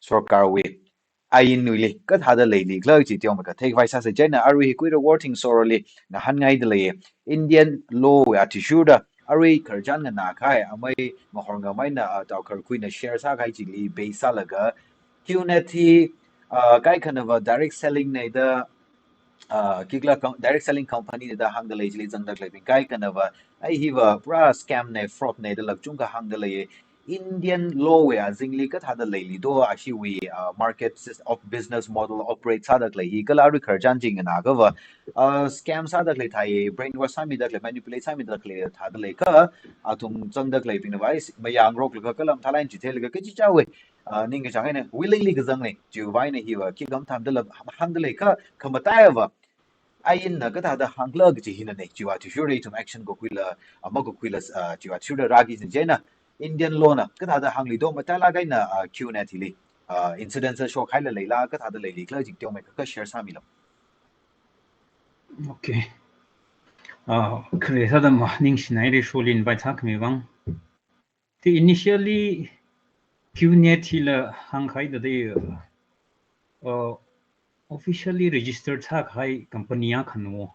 sorkarwui ainwuili kathāda leili khala chi teomeikha theikhavai sāsa. Chieina arui hi kuira working soroli ngahānngaida lei. Indian law wui athishurda arui khararchan nganākahai amei Mahorngam eina, uh, Taokharkhuina share sākahai chili base sālaga QNet hi, uh, kaikhanava direct selling nei da, uh, khikhala com-, direct selling company nei da hāngda lei chili zangda khaleibing kaikhanava ai hiva pura scam nei, fraud nei da lāk chungkha hāngda lei. Indian law wui azingli kathāda leili do ashiwui, uh, market sys-, of business model operate sāda khalei hi kala arui khararchan chi nganākhava, uh, scam sāda khalei thai, brainwash sāmida khalei, manipulate sāmida khalei thāda leikha, athum zangda khaleibingnava ai mayāngaroklaga kala mathālāk eina chitheilaga kachichāwui, uh, ningkachāng eina willingly kazang nei, chiwui vang eina hiva khikha mathāmada la hāngda leikha, khamataiva ainna kathāda hāngkhala kaji hina nei, chiwui athishurda ithum action kakhuila, uh, makakhuila, uh, chiwui athishurda rāki chieina Indian law na kathāda hāngli do matailāk eina, uh, QNet hili, uh, incident sāshokhaila leila kathāda leili khala chi teomeikha share sāmilu. Okay. Uh, khare sāda maningshinaire soroli invite sākhami vang. Te initially QNet hila hāngkahai thāda, uh, officially registered sākahai company akhana.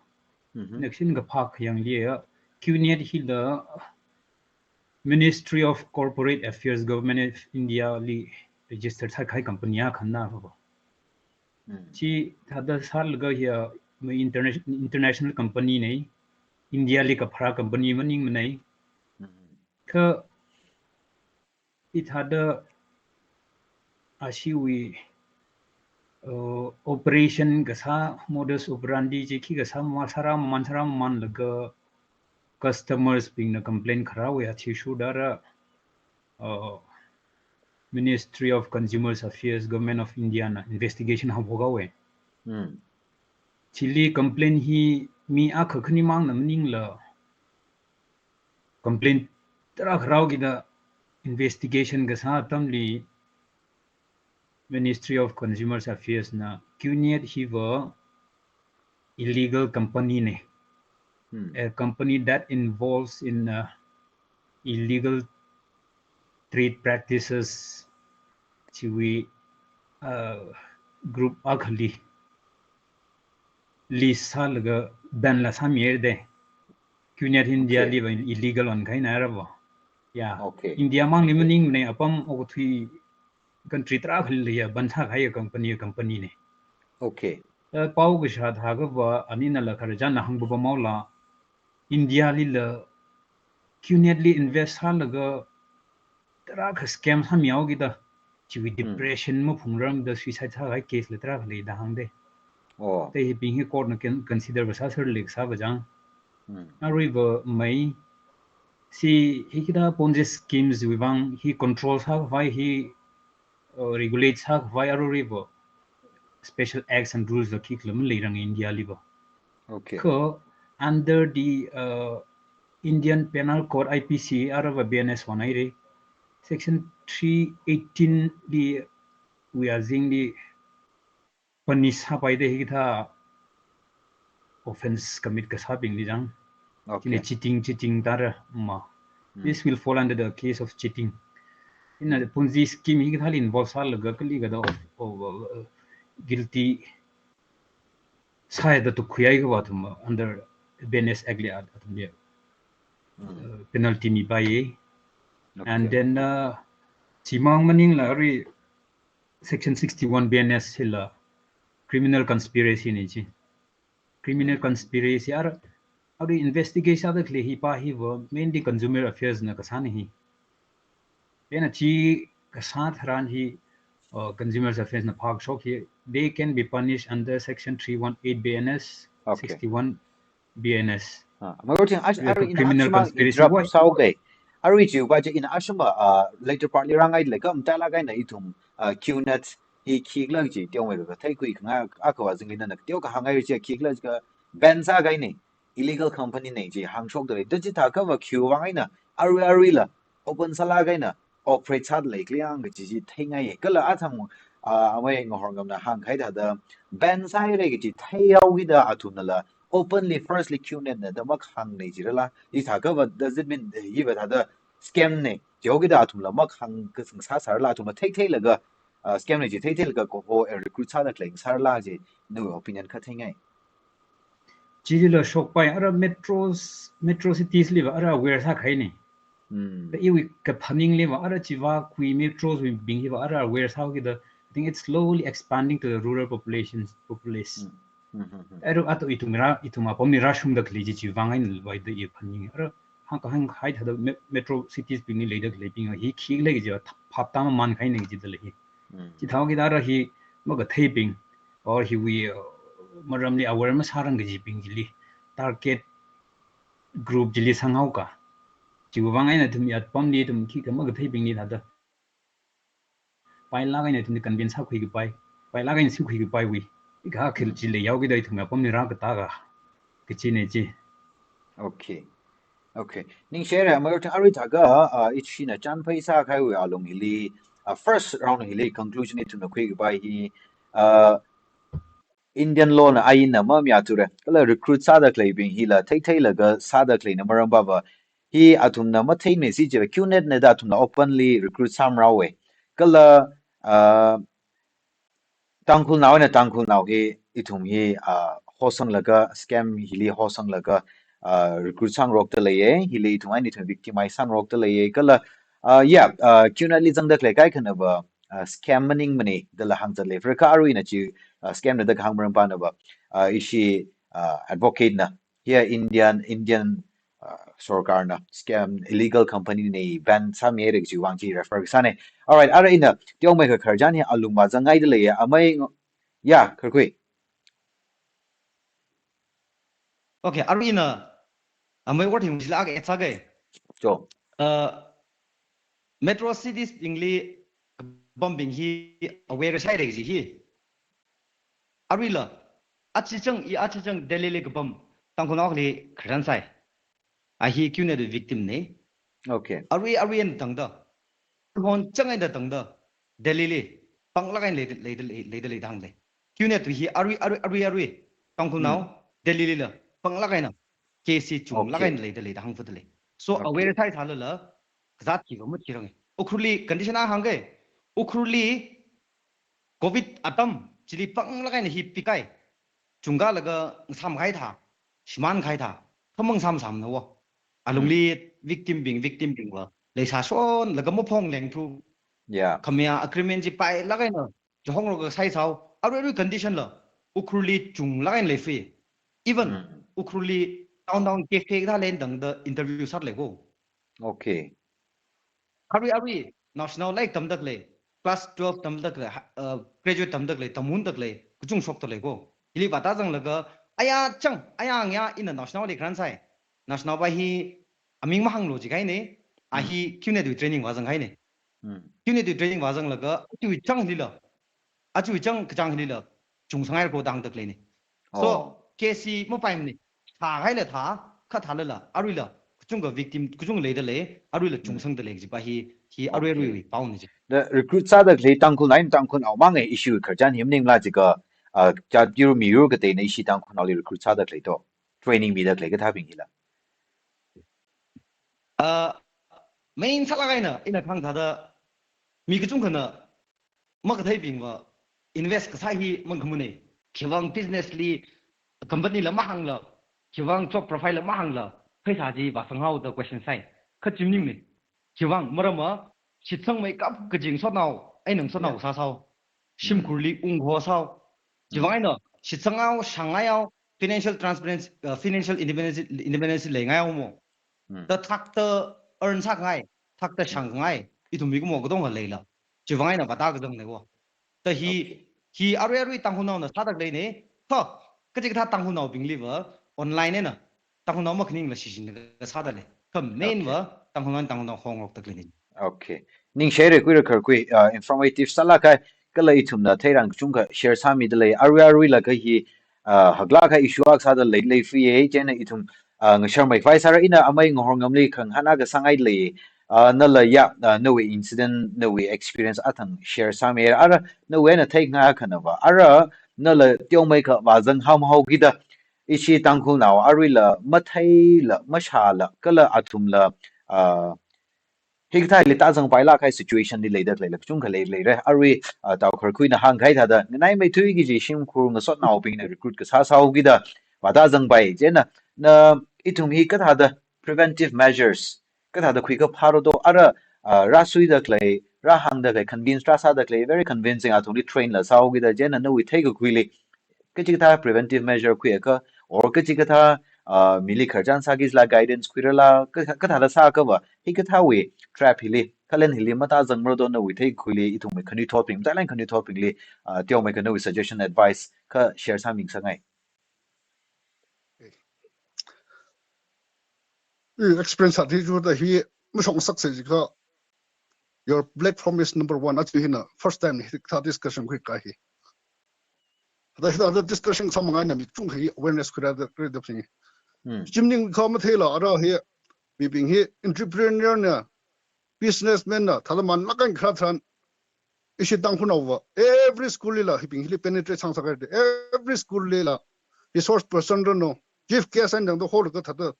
Mhm. Next in kaphā khayangli ya, QNet hila Ministry of Corporate Affairs, Government of India li registered sākahai company akhana va. Mm. Chithāda sālaga hiya, ma interna-, international company nei, India li kapharā company maningmanei. Mm. Kha hithāda ashiwui, uh, operation kasā, modus operandi chi khi kasā ma sārā maman, sārā mamanlaga customers bingna complain kharāwui athishurda ra, uh, Ministry of Consumers Affairs, Government of India na investigation haophok haowe. Hmm. Chili complain hi mi akha khani mangna maningla, complain tarākha rāhaokida investigation kasā atamli Ministry of Consumers Affairs na QNet hiva illegal company nei. Hmm. A company that involves in, uh, illegal trade practices chiwui, uh, group akhali list sālaga ban la sāmihaire. QNet India Okay. liva illegal onkahaina rava. Ya. Okay. India mangli maningmanei, apam okathui country tarākhali ya ban sākahai company, company nei. Okay. Eh, pao kashā thākhava aninala khararchanna hāngpapa maola, India lila QNet li invest sālaga tarākha scam sāmihaokida, chiwui Hmm. depression maphungramda suicide sākahai case la tarākha leida hāngde. Oh. Te hibing hi court na con-, consider va sāser lik sāva chang. Hmm. Aruiva mei, si hikathā Ponzi schemes wui vang hi control sākhavai hi, uh, regulate sākhavai aruiva special acts and rules la khikhala maleirang India liva. Okay. Kha under the, uh, Indian Penal Code, I P C, arava B N S one haire, section three eighteen li wui azingli punish sāpaide hikathā offence commit kasābingli chang. Okay. Chieina cheating, cheating tara ma. Hmm. This will fall under the case of cheating. Ina Ponzi scheme hikathāli involve sālaga kali kada of, of, uh, guilty sāhaida tukkhuihaiakhava athum under B N S Act li at-, athumli, Hmm. uh, penalty mipaiye. Okay. And then, uh, chimang maningla arui section sixty-one B N S hila criminal conspiracy nei chi. Criminal Hmm. conspiracy ar-, arui investigate sāda khalei hipa hiva mainly Consumer Affairs na kasā nei hi. Chieina chi kasā tharan hi, uh, Consumers Affairs na phākashok hi, they can be punished under section three one eight B N S, Okay. sixty-one B N S. Ah, Mayorching, ash-, With a arui ina criminal ashima conspiracy interrupt wai. sāhaoke. Arui chiwuiva chi ina ashima, ah, later part li rāngai lei kha, matailāk eina ithum, ah, QNet hi khikhala chi teomeikha theikhui khangai, akhava azingli nana teokha hāngngai chi khikhala chi kha ban sākahai nei, illegal company nei chi hāngshokda lei. Da chithākhava khiwui vang eina arui aruila open sālāk eina operate sāda lei khala yang kaji chi theingaiye. Kala athang ah, amei Ngahorngamna hāngkahai thāda, ban sāhaira kaji theihaokida athumnala openly, firstly, QNet na da makhāngna jirala, hithākha va, does it mean, hiva thāda scam na jihaokida athumla makhāng kasāng sāsārala, athumla theitheilaga, ah, scam na ji theitheilaga kaho, eh, recruit sāda khalei sārala ji, nawui opinion kha theingai. Chilila shokpai, ara metros, metro cities liva ara aware sākahaina. Hmm. Ka iwui kaphaningliva ara chiva khui metros wui bing hiva ara aware sāhaokida, I think it's slowly expanding to the rural populations, populace. Hmm. Hmm, hmm, hmm. Ara ato ithum ra, ithum apamli rāshungda khalei chi chiwui vang eina vai da i phaning. Ara hāngkahai thāda me-, metro cities bingli leida khaleibing hi khikhala kaji phap tamamānkahaina kajida lei hi. Hmm. Chithāhaokida ara hi makatheibing, or hiwui, uh, maramli aware masārang kajibing chili, target group chili sanghaoka. Chiwui vang eina ithumwui apamli ithum khikha makatheibingli thāda pailāk eina ithumli convince sākhui kapai, pailāk eina sākhui kapaiwui, ika khil, hmm, chi leihaokida ithumwui apamli rākatā ka, kachina chi. Okay. Okay. Ningshire, amei otang arui thākha, ah, ishina chānphai sākahaiwui alung hili, ah, first round hili conclusion ithumna khui kapai hi, ah, Indian law na ainna mamayāthura. Kala recruit sāda khaleibing hila theitheilaga sāda khaleina maram pava, hi athumna matheimei si jira, QNet na da athumla openly recruit sāmara haowa. Kala, ah, Tangkhulnao eina Tangkhulnao hi, ithum hi, ah, hosanglaga, scam hili hosanglaga, ah, recruit sāngarokda leiya, hili ithum eina ithum victimize sāngarokda leiya. Kala, ah, yeah, ah, QNet li zangda khalei kaikhanava, ah, scam maningmana dala hāngzat lei. Fir kha aruina chi, ah, scam na da kahāng maram panava, ah, ishi, ah, advocate na, hiya Indian, Indian, ah, sorkarna scam, illegal company na ban sāmihaira kajiwui vang chi refer kasāna. Alright, ara ina teomeikha khararchan hi alung vāzangngaida leiya, amei ngo-, ya, kharkhui. Okay, aruina amei word hi mashila aka add sāga. Cho. Uh, metro cities bingli kapambing hi aware sāhaira kaji hi. Aruila, achichang, i achichang Delhi li kapam Tangkhulnao akhali khararchan sai. A hi QNet wui victim na. Okay. Arui, arui eina tangda, hon chang eina tangda, Delhi li panglāk eina leida, leida, leida, leida hānga lei. QNet wui hi arui, arui, arui, arui, Tangkhulnao, hmm, Delhi lila panglāk eina, case hi chunglāk, okay, eina leida, leida hāngfada lei. So, okay, aware sāsālala, kazāt chiva mathiranga. Ukhrulli condition akha hāngga, Ukhrulli Covid atam chili panglāk eina hi pikai. Chungkālaga ngasāmkahai thā, shimānkahai thā, khamang sāmsāmana wo. Alungli, hmm, victim bing, victim bingva leisāshonlaga maphonglengthu. Yeah. Khamayā agreement chi pailāk eina chihongroka sai sao. Arui arui condition la Ukhrulli chunglāk eina leifui. Even, hmm, Ukhrulli downtown cafe kathāli eina tangda interview sāda lei ko. Okay. Arui arui naoshinao lairik tamda khalei, class twelve tamda khalei, ha-, uh, graduate tamda khalei, tamungda khalei, kachungkha shokda lei ko. Hili vātā zanglaga, aya chang, aya ngayā ina naoshinaoli khararchan sai. Naoshinao pa hi aming mahānglu jikahaina, a, hmm, hi QNet wui training vāzangkahaina. Hmm. QNet wui training vāzanglaga, achiwui chang lila, achiwui chang kachang lila, chungsanghaira ko da hāngda khaleina. So, oh, case hi mapaimana. Thāhaila thā, kha thālala, aruila, kachungkha victim, kachungkha leida lei, aruila, hmm, chungsangda lei kaji pa hi, hi, okay, arui aruiwui paona chi. Da recruit sāda khalei Tangkhulnao eina Tangkhulnao mang e issue khararchan hi maningla jiakha, ah, jat yur miyur kateina ishi Tangkhulnaoli recruit sāda khalei to. Training mida khalei kathābing hila. Ah, main sālāk eina, ina kahāng thāda, mi kachungkhana makatheibingva invest kasā hi mangkhamana. Khiwuivang business li, company la mahāngla, khiwuivang job profile la mahāngla, pheisā chi vāsanghao da question sai. Kha chi maningmana. Khiwuivang maramva, shitsangmeikap kaji ngasotnao, eina ngasotnao, yeah, sāsao. Shimkhurli, mm, ungho sāo. Chiwuivang, mm, eina, shitsanghao, shānghao, financial transparency, uh, financial independence, independence leingaihao mo. Mm. Da thakta earn sāngai, thakta, mm, shāngngai, ithum mikumo katonga leila. Chiwuivang eina vātā kazangna wo. Da hi, okay, hi arui arui Tangkhulnaona sāda khaleina, kha, kachikathā Tangkhulnaobingliva, online eina, Tangkhulnao makhaningla shichinlaga sāda lei. Kha main, okay, va, Tangkhulnao, Tangkhulnao hongrokda khaleina. Okay. Ningshire khuira kharkhui, ah, informative sālāk kahai, kala ithumna theirang kachungkha share sāmida lei. Arui aruila kha hi, ah, haklāk kahai issue akha sāda lei, leifui ye, chieina ithum, ah, ngasharmeikhavai sāra, ina amei Ngahorngamli khangahān akha sāngaida lei. Ah, nala ya, ah, nawui incident, nawui experience athang share sāmi. Ara nawui eina theikhangai khanava. Ara nala teomeikha vāzang haohaokida ishi Tangkhulnao aruila matheila, mashāla, kala athumla, ah, hikathāli tāzangpailāk kahai situation li leida khaleila kachungkha lei, leira. Arui, ah, Taokharkhuina hāngkahai thāda, nganaimeithui kaji shimkhur ngasotnaobingna recruit kasā sāhaokida vātāzangpai. Chieina, na ithum hi kathāda preventive measures, kathāda khuikha phāra do, ara, ah, rāsuida khalei, rāhāngda khalei, convince rāsāda khalei, very convincing, athumli train la sāhaokida, chieina nawui theikakhuili kachikathā preventive measure khuiakha, or kachikathā, ah, mili khararchan sāki jila guidance khuirala, ka-, kathāda sāakhava, hikathāwui trap hili, khalen hili matāzangmara do nawui theikakhuili, ithumwui khanuithotbing, matailāk khanuithotbingli, ah, teomeikha nawui suggestion, advice kha share sāmingasakngai. Eh, experience sāthui chuda hi mashong saksa jiakha, your platform is number one. Aja hina first time hithā discussion khuikahai hi. Hithā, hithā discussion sāmangāna mi kachungkha hi awareness khuirāda, khuirāda ping. Hmm. Chimning kha matheila ara hi, mibing hi entrepreneur na, businessman na, thāda manlāk eina kharā tharan, ishi Tangkhulnaova, every school lila hibing hili penetrate sāngasakhaira, every school lila resource person ranu, chief guest eina tangda holaga thāda,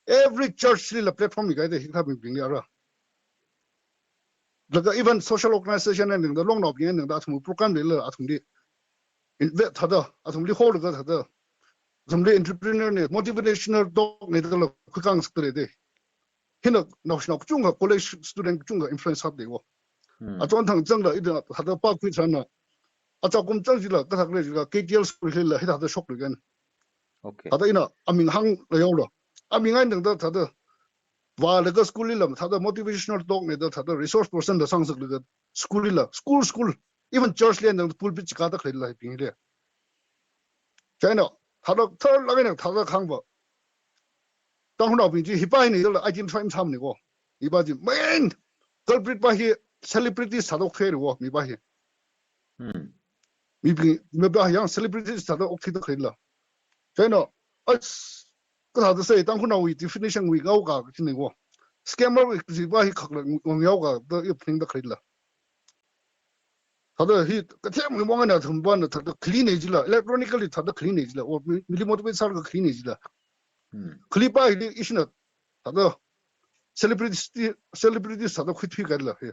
every church lila platform mikahaida hikathā mibingli ara. Laga even social organization eina tangda, longnaobing eina tangda, athum program lila athumli inve-, thāda, athumli holaga thāda, athumli entrepreneur na, motivational talk na dala khuikhangasakda lei da. Hina naoshinao kachungkha, college student kachungkha influence sāda leiwo. Hmm. Achonthang zangda ida thāda pākhui tharanna, achakum zang jila, kathak lei jila, K T L school lila hithāda shokluikan. Okay. Thāda ina aming hāngla yaola. Aming eina tangda thāda vālaga school lila thāda motivational talk na da thāda resource person da sāngasaklaga school lila, school, school, even church li eina tangda pulpit chikāda khaleila hibingli. Chieina, thāda, thāda lāk eina thāda kahāngva, Tangkhulnaobing chi hi pa hi ni dala identify masāmana ko. Hi pa chi main culprit pa hi celebrities thāda okthuira ko, mi pa hi. Hmm. Mibing, mi pa hi yang celebrities thāda okthuida khaleila. Chieina, as, kathāda sāi, Tangkhulnaowui definition wui ngaoka kachina ko. Scammer wui kaji pa hi khakla ng-, ngaoka da i phaningda khaleila. Thāda hi kathemwui mong eina athum pana thāda khaleina jila, electronically thāda khaleina jila, or mi-, mili motivate sālaga khaleina jila. Hmm. Khale pa hili ishina thāda celebrity, celebrities thāda khuithui kahaila hi.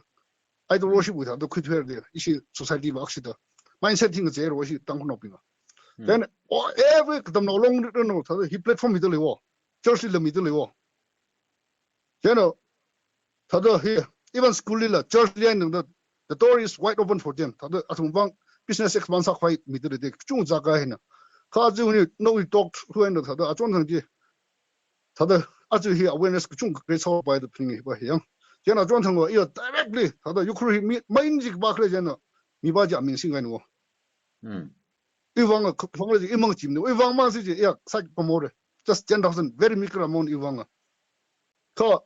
Idol worship wui thāda khuithuihaira da, ishi society va akshida. Mindset hi ngacheira ishi Tangkhulnaobinga. Hmm. Then, oh, every katamnao long ranu thāda hi platform mida leiwo. Church lila mida leiwo. Chieina, thāda hi, even school lila, church li eina tangda, the door is wide open for them. Thāda athum vang business expand sākhavai mida lei da, kachungkha zaga hina. Kha aja hina, nawui talk through eina thāda achonthang chi, thāda aja hi awareness kachungkha create sāpai da phaninga hi pa hi yang. Chieina achonthangva, iya directly, thāda Ukhrul hi mi, main chi kapā khala chieina, mi pa chi aming singngaina wo. Hmm. Iwui vang, kha-, khangla chi, imang chimni, iwui vang mang si chi, iya, sai pamore. Just ten thousand, very meager amount iwui vang. Kha,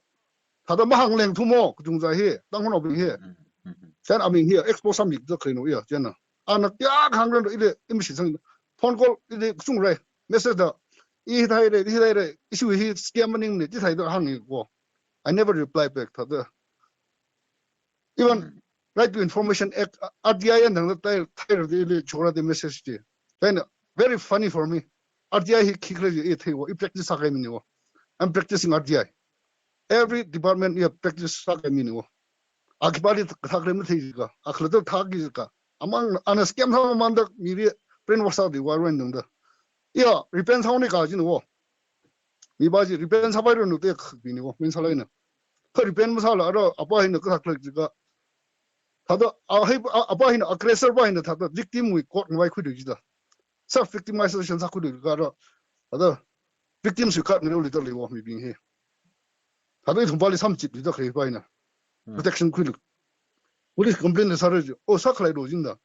thāda mahāngleng thumo, kachungkha hi, Tangkhulnaobing hi. Hmm, hmm, hmm. Chieina aming hi, expose sāmida khaleina iya, chieina. Ana kayākha hāngranu ili, i mashitsang, phone call ili kachungkha rai, message da, i hithāhaira, i hithāhaira, ishi hi scam maningmana, chithāhaida hānga ko. I never reply back, thāda. Even Hmm. Right to Information Act, R T I eina tangda thai, thaira da ili chora da message chi. Then, very funny for me. R T I hi khikhala chi i theiwo, i practice sākahai mina wo. I'm practicing R T I. Every department i practice sākahai mina wo. A khipāli thākhala mathei jika, a khalatta thāki jika. Amang, ana scam sāmamanda mili brainwash sāda wa ran tangda. Iya, repent sāhaowa kajina wo. Mi pa chi repent sāpairanu da khakpina ko, main sālaina. Kha repent masāla ara, a pa hina kathak lak jika. Thāda, a hi, a, a pa hina, aggressor pa hina thāda victim wui court ngavaikhuida jida. Self victimization sākhuida jika ara. Thāda, victims wui court ngareolida leiwo mibing hi. Thāda ithum pali samchipda khalei pa hina. Hmm. Protection khuilu. Police complaint la sāra ji. O, sākhalei do jinda.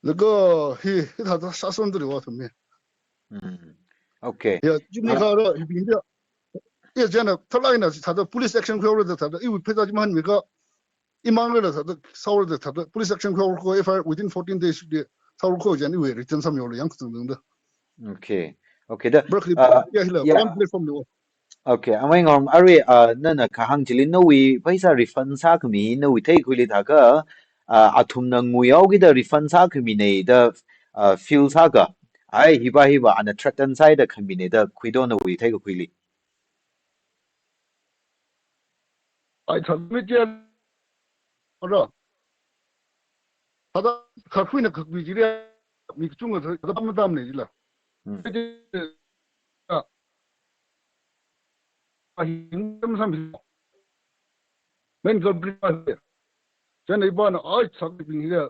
Laga hi, hithāda sāsonda leiwo athum hi. Hmm. Okay. Ya, jimni Ara- kha ra, hibing ya. Ya, chieina, thalai na, thāda police action khuihaora da thāda, iwui pheiza chi mahānmikha, imang la thāda, sāhaora da thāda, police action khuihaora ko, F I R within fourteen days, di, sāhaora ko, chieina iwui return sāmihaola yang kachungkha da. Okay. Okay, da, Berkeley, uh, ya, hila, yeah. One platform leiwo. Okay, amei Ngahornam, arui, uh, nana kahāng chili nawui pheisā refund sākhami nawui theikhuili thākha, uh, athumna nguihaokida refund sākhamina da, uh, feel sākha, ai, hiva hiva ana threaten sāhaida khamina da khuido nawui theikakhuili. Ai, thākha mi chia, ora. Thāda, kakhuina kakhui chili, mi kachungkha thāda pam matamna chila. Hmm. Ahi, tam sam hi. Main culprit pa hi. Chieina ipana, ai, sakbing hi.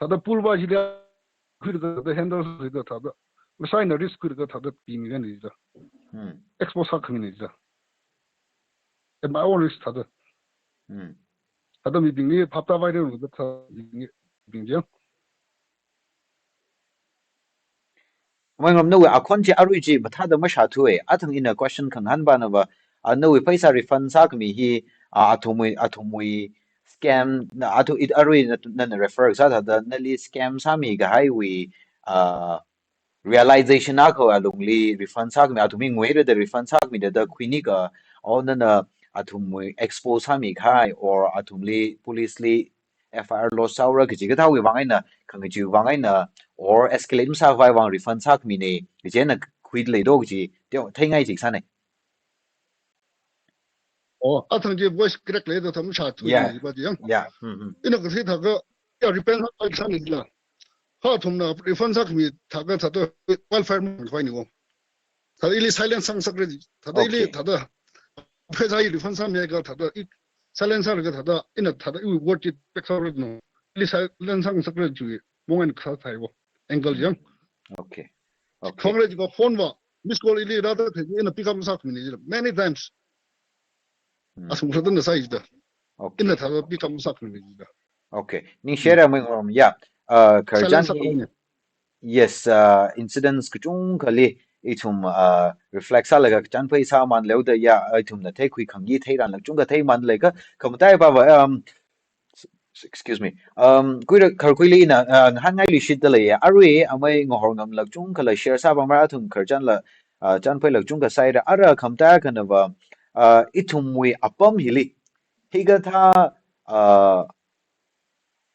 Thāda pool va hi le, khuida thāda handle sāda thāda. Masaina risk khuida thāda pimikahai ni da. Hmm. Expose sākhami ni da. At my own risk thāda. Hmm. Thāda mibingli phaptāvaida thāda mibingli, bing jang. Amei Ngahornam, nawui akhon chi arui chi mathāda mashāthuwa, athang ina question khangahān pana va, ah, nawui pheisā refund sākhami hi, ah, athumwui, athumwui scam, na, athu, it, arui na, na, na refer sā thāda, nali scam sāmikahaiwui, ah, realization akha alungli refund sākhami, athumwui nguira da refund sākhami da, da khuinika, or nana athumwui expose sāmikahai, or athumli police li F I R lodge sāhaora kaji kathāwui vang eina, khangachee vang eina, or escalate masākhavai vang refund sākhamina, kaji eina khuida leido kaji, teo, theingai chi sāna. Oh, athang chi voice crack leida thāda mashāthu Yeah. ni pa chi yang. Yeah. Hmm, hmm. Ina kathei thākha, ya refund sākhavai sāni la. Kha athumna refund sākhami thākha thāda wildfire makhavai ni wo. Thāda ili silence sāngasakra, thāda ili Okay. thāda pheisā hi refund sāmiakha thāda i silence sālaga thāda ina thāda iwui word chi pek sāra no. Ili silence sāngasakra chiwui mong eina kasā thai wo. Angle yang. Okay. Okay. Khongre jiva phone va, missed call ili rāda thei ina pick up masākhami ni la. Many times. Hmm. Asum khalatta na sāi da. Okay. Ina thāda pick up masākhami ni da. Okay. Ningshira, Hmm. Amei Ngahornam, yeah. Uh, khararchan Silence hi, sākhami ni. Yes, uh, incidents kachungkhali ithum, uh, reflect sālaga kachān pheisā man leo da ya, ithumna theikhui khangyi theiranla kachungkha theiman leikha, khamataiya pa va, um, s-, excuse me. Um, khuira kharkhuili ina, uh, ngahānngailui shitda leiya. Arui, amei Ngahorngamla kachungkhala share sāpamra, athum khararchanla, uh, chānphaila kachungkha sāira. Ara khamataiya khana va, uh, ithumwui apam hili. Hikathā, uh,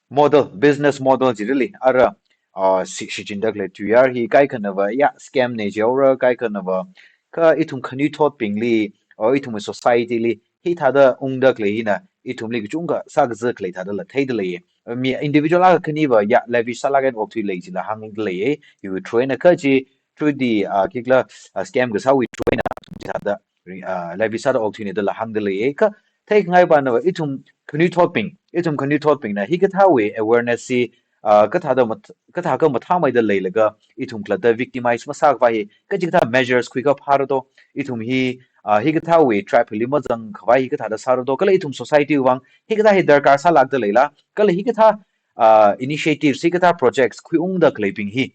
model, business model chili, ara, ah, shi-, shichinda khalei tuiyār hi kaikhana va, ya, scam na jihaora, kaikhana va, kha ithum khanuithotbingli, or ithum society li, hithāda ungda khalei hina, ithumli kachungkha sākazā khalei thādala theida leiya. Mi individual akha khani va, ya, lavish sālaga okthui lei chila hāngda leiya. Hiwui through eina kha chi, through the, ah, khikhala, ah, scam kasāwui through eina, thāda, ah, lavish sāda okthuina dala hāngda leiya. Kha theikhangai pana va ithum khanuithotbing, ithum khanuithotbingna hikathāwui awareness hi, ah, kathāda mat-, kathākha mathāmeida leilaga ithum khalatta victimize masākhavai hi kachikathā measures khuikha phāra do, ithum hi, ah, hikathāwui trap hili mazangkhavai hi kathāda sāra do, kala ithum society vang hikathā hi darkar sālākda leila, kala hikathā, ah, initiatives, hikathā projects khuiungda khaleibing hi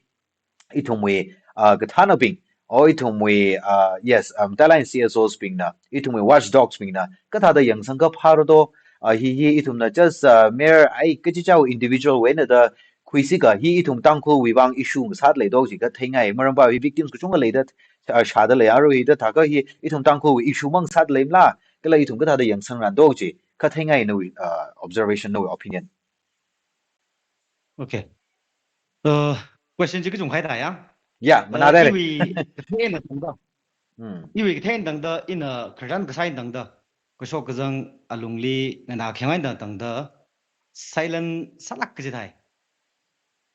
ithumwui, ah, kathānabing, or ithumwui, ah, yes, um, matailāk eina C S Os bingna, ithumwui watchdogs bingna, kathāda yangsangkha phāra do, ah, hi, hi ithumna just, ah, mere, ai, kachichāwui individual wui eina da khuisika, hi ithum Tangkhulwui vang issue ngasāda lei do chi kha theingai, maramva hi victims kachungkha leida, ah, shāda lei, arui da thākha hi ithum Tangkhulwui issue mang sāda leimala, kala ithum kathāda yangsangra do chi kha theingai nawui, ah, observation, nawui opinion. Okay. Uh, question chi kachungkha thāya. Ya, uh, mana dai. Iwui kathei eina tangda. Hmm. Iwui kathei eina tangda, ina khararchan kasā eina tangda, kashok kazang alungli nganā khayang eina tangda, silent sālāk kaji thai.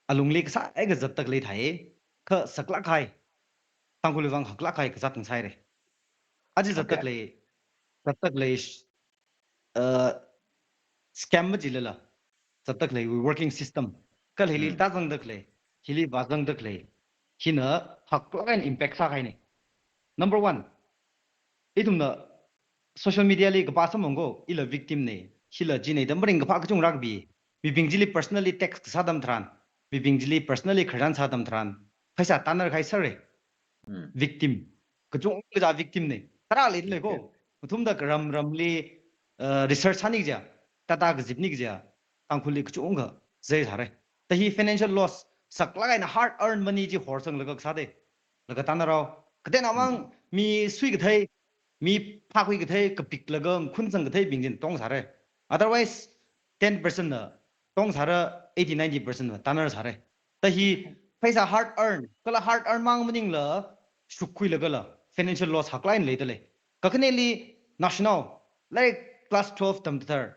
Alungli kasā eina zatda khalei thai, kha saklāk kahai, Tangkhulwui vang haklāk kahai kazāt ngasaire. Aja zatda Okay. khalei, zatda khalei, sh-, uh, scam machilala, zatda khalei working system. Kala hili Hmm. tāzangda khalei, hili vāzangda khalei, hina haklāk eina impact sākahaina. Number one, ithumna social media li kapā samphang ko, ila victim na, hila china da maringkaphā kachungkha rākapi, mibing chili personally text kasā atam tharan, mibing chili personally khararchan sā atam tharan, pheisā tānar kahai sāre. Hmm. Victim. Kachungkha kaja victim na. Tarākha leida lei ko. Okay. Athumda karam ramli, uh, research sāni kaja, data kazipni kaja, Tangkhulli kachungkha zai sāre. Ta hi financial loss, saklāk eina hard earned money chi horsanglaga kasā da. Laga tānarao. Kateonao mang Hmm. mi sui kathei, mi phākhui kathei, kapiklaga ngakhun zang katheibing china tong sāra. Otherwise, ten percent na tong sāra, eighty, ninety percent na tanner sāra. Ta hi pheisā hard earn, kala hard earn mang maningla, shukkhuilagala, financial loss haklāk eina leidalei. Kakhaneli naoshinao, lairik class twelve tamthar,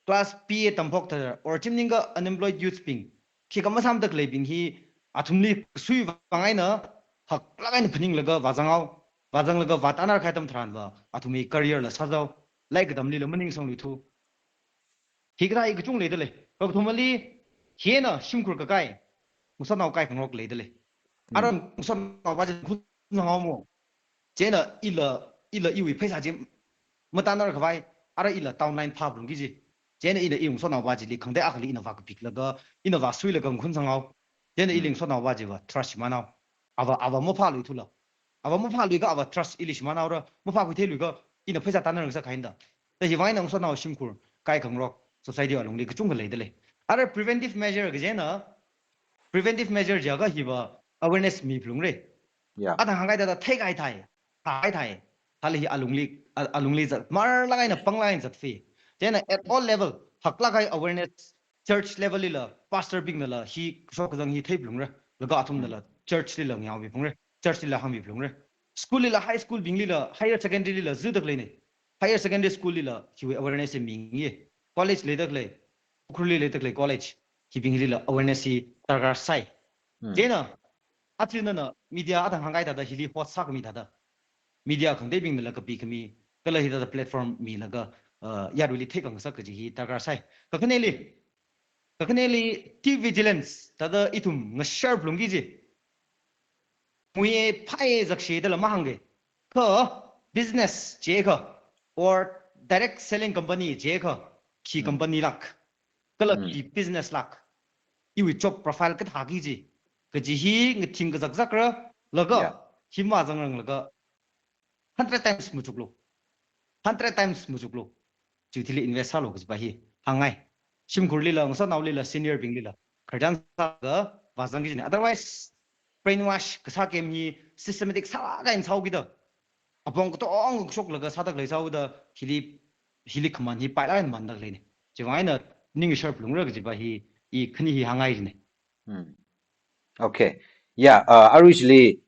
class B A tamphokthar, or chi maningakha unemployed youths bing, khikha masāmda khaleibing hi, athumli sui vang eina, haklāk eina phaninglaga vāzanghao, vāzanglaga vātanner kahai atam tharanva, athumwui career la sāzao, lairik katamlila maningsangluithu. Hikathā hi kachung leidalei. Kakathumali, hina shimkhur kakai, ngasotnao kaikhangarok leidalei. Ara ngasotnao va chi ngakhun zanghaomo. Chieina ila, ila iwui pheisā chi matanner khavai, ara ila town line phāphalungki ji. Chieina ila i ngasotnao va chili khangatei akhali ina vākapiklaga, ina vāsuilaga ngakhun zanghao. Chieina ili ngasotnao va chiva trust shimānhao. Ava, ava maphāluithula. Ava maphāluikha ava trust ili shimānhaora, maphākhuitheiluikha ina pheisā tanner ngasak kahaina da. Ta hi vang eina ngasotnao shimkhur kaikhangarok, society alungli kachungkha leidalei. Ara preventive measure kajina, preventive measure jiakha hiva awareness miphalungra. Yeah. Athang hāngkahai thāda theikahai thai, thākahai thai, thāli hi alungli, a-, alungli zat, marlāk eina panglāk eina zatfi. Chieina at all level, haklāk kahai awareness, church level lila, pastor bingnala, hi kashok kazang hi theiphalungra, laga athumnala, church lila ngayaomiphalungra, church lila hāngmiphalungra. School lila, high school binglila, higher secondary lila, zida khaleina. Higher secondary school lila, hiwui awareness hi mingi. College leida khalei, Ukhrulli leida khalei college, hibing hilila awareness hi darkar sai. Hmm. Chieina, athumna media athang hāngkahai thāda hili host sākhami thāda, media khangateibingnala kapikhami, kala hithāda platform milaga, uh, yaruili theikhangasak kaji hi darkar sai. Kakhaneli, kakhaneli, tea vigilance thāda ithum ngasharphalungki ji. Muiye phāye zakshidala mahāngki. Kha business jiakha, or direct selling company jiakha, khi company lāk, kala khi business lāk, iwui job profile kathāki ji, kaji hi ngathing kazakzakra, laga, hi mazangranglaga, hundred times machuklu. Hundred times machuklu. Chi thili invest sālu kajipa hi hāngngai. Shimkhurlila, ngasotnaolila, senior binglila, khararchan sālaga vāzangki jina. Otherwise, brainwash kasā game hi systematic sālaga in sāhaokida, apong katonga shoklaga sāda khalei sāhaoda, hili, hili khaman hi pailāk eina manda khaleina. Chiwui vang eina ning sharp lungra kajipa hi, i khani hi hāngngai jina. Hmm. Okay. Yeah, uh, arui chili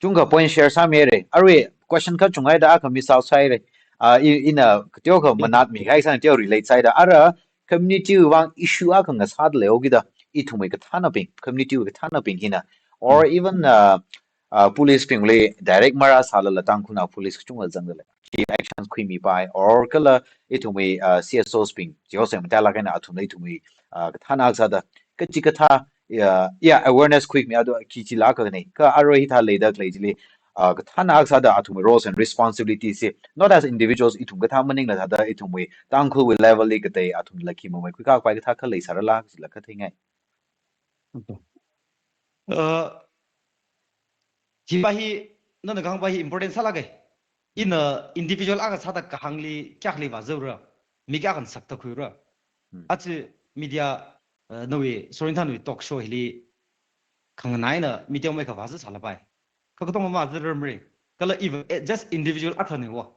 chungkha point share sāmira. Arui question kachungkha da akha miss out sāhaira. Uh, i, ina teokha manatmikahai sāna teo relate sāhaida. Ara community vang issue akha ngasāda leihaokida, ithumwui kathānabing, community wui kathānabing hina, or even, uh, uh, police bingli direct marāsālala Tangkhulnao police kachungla zangdalei. Chi actions khuimipai, or kala ithumwui, uh, C S Os bing, chi hosai matailāk eina athumla ithumwui, uh, kathāna akha sāda, kachikathā, yeah, yeah, awareness khuimi ado khi chila khanei. Kha arui hithā leida khalei chili, uh, kathāna akha sāda athumwui roles and responsibilities hi, not as individuals, ithum kathā maningla thāda ithumwui Tangkhulwui level li katei athumla khi mamei khuikakpai kathā khalei sārala, chila kha theingai. Okay. Uh, hipa hi, nana kahāngpa hi important sālāka. Ina individual akha sāda kahāngli kayākhali vāzara, mi kayākhana sakta khuira. Hmm. Aja media, uh, nawui, Sorinthanwui talk show hili khanganaina media mai kha vāza sālapai. Kha katonga mazararmara. Kala if, eh, just individual athāna wo.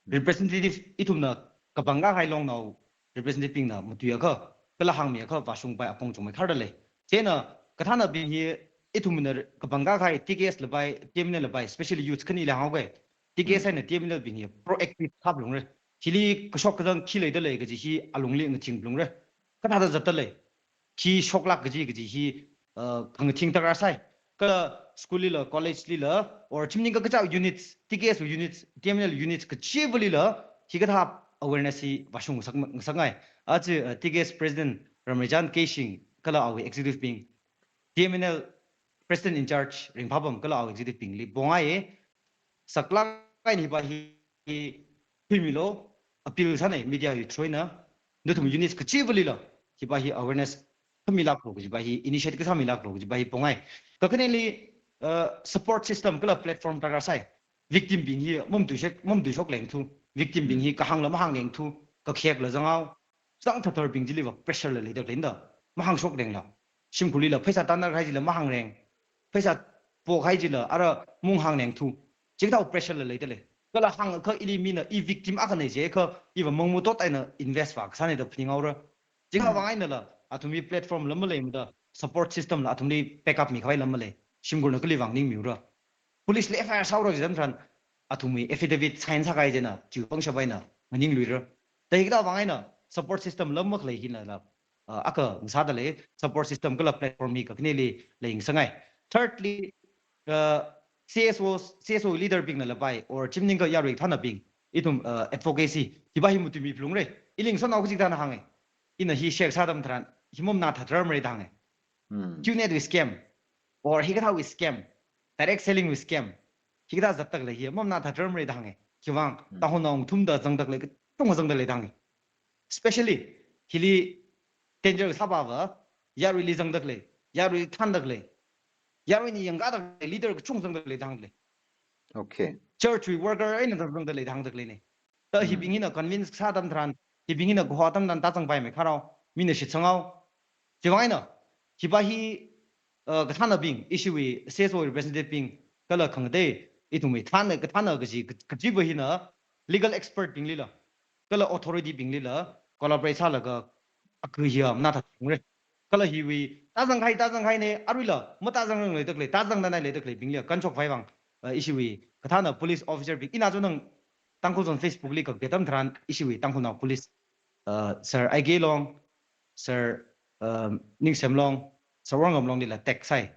Representative ithumna kapangkahai longnao representative bingna matuiakha, kala hāngmiakha vāshungpai apong chungmei kharda lei. Chieina kathānabing hi ithumna kapangkahai T K S lapai, T M N L lapai, especially youth khanili hānghaoke. T K S eina T M N L bing hi proactive sāphalungra. Hili kashok kazang khi leida lei kaji hi alungli ngathingphalungra. Kathāda zatda lei, khi shoklāk kaji kaji hi, uh, khangathing darkar sai. Kala school lila, college lila, or chi maningakha kachichā units, T K S units, T M N L units kachivalila, hikathā awareness hi vāshung ngasak, ngasakngai. Aja, uh, T K S President Ramreichan Keishing, kala awui executive bing, T M N L President in charge Ringphapam kala awui executive bingli pongaiya, saklāk eina hipa hi khuimilu, appeal sānai media wui through eina, nathum units kachivalila, hipa hi awareness khamilāklu kajipa hi, initiate kasāmilāklu kajipa hi pongai. Kakhaneli, uh, support system kala platform darkar sai. Victim bing hi mamatuishok, mamatuishok lengthu. Victim bing hi kahāngla mahāng lengthu, kakhekla zanghao. Chithāda thatharbing chiliva pressure la leida khaleina da. Mahāngshok lengla. Shimkhurlila pheisā tanner kahai chila mahāng leng. Pheisā pokahai chila ara mung hāng lengthu. Chikathā pressure la leida lei. Kala hāngakha ili mina i victim akhana jiakha iva mangmutot eina invest vākasāna da phaninghaora. Chikha vang einala, athumwui platform la maleimada, support system la athumli backup mikhavai la malei. Shimkhurna kali vang ningmiura. Police li F I R sāhaora kaji atam tharan, athumwui affidavit sign sākahai china, chiwui pangshap eina nganingluira. Da hikathā vang eina, support system la makhalei hinala, uh, akha ngasāda lei, support system kala platform hi kakhaneli leingasakngai. Thirdly, uh, C S O, C S O leader bingna lapai, or chimningkha yarui kathānabing, ithum, uh, advocacy, hiva hi matuimi phalungra. Ili ngasānao kachikathāna hānga. Ina hi share sā atam tharan, hi mamna thatharar mara da hānga. Hmm. QNet wui scam, or hikathāwui scam, direct selling wui scam, hikathā zatdalei hi, mamna thatharar mara da hānga. Khiwuivang, Hmm. Tangkhulnao ngathumda zangdalei, kachungkha zangdalei da hānga. Especially, hili danger sāpava, yaruili zangdalei, yarui thāndalei, yaruina yangkādalei, leader kachungkha zangdalei da hāngalei. Okay. Church wui worker eina zangdalei da hāngdaleina. Da Hmm. hibing hina convince sā atam tharan, hibing hina kaho atam tharan tāzangpaimei kharao, mina shitsanghao. Chivang eina, hiva hi, uh, kathānabing, ishiwui C S O representative bing, kala khangatei, ithumwui thāna, kathāna kaji, kajiva hina, legal expert binglila, kala authority binglila collaborate sālaga akha hiya manā thathungra. Kala hiwui tāzanghai, tāzanghaina, aruila matāzangrang leidalei, tāzangda nai leidalei bingli kanshok khavai vang, uh, ishiwui kathāna police officer bing, ina chonang Tangkhul Zone Facebook li kakpe atam tharan ishiwui Tangkhulnao police, uh, Sir I K Long, Sir, um, Ningsem Long, Sir Worngam Long lila text sāi,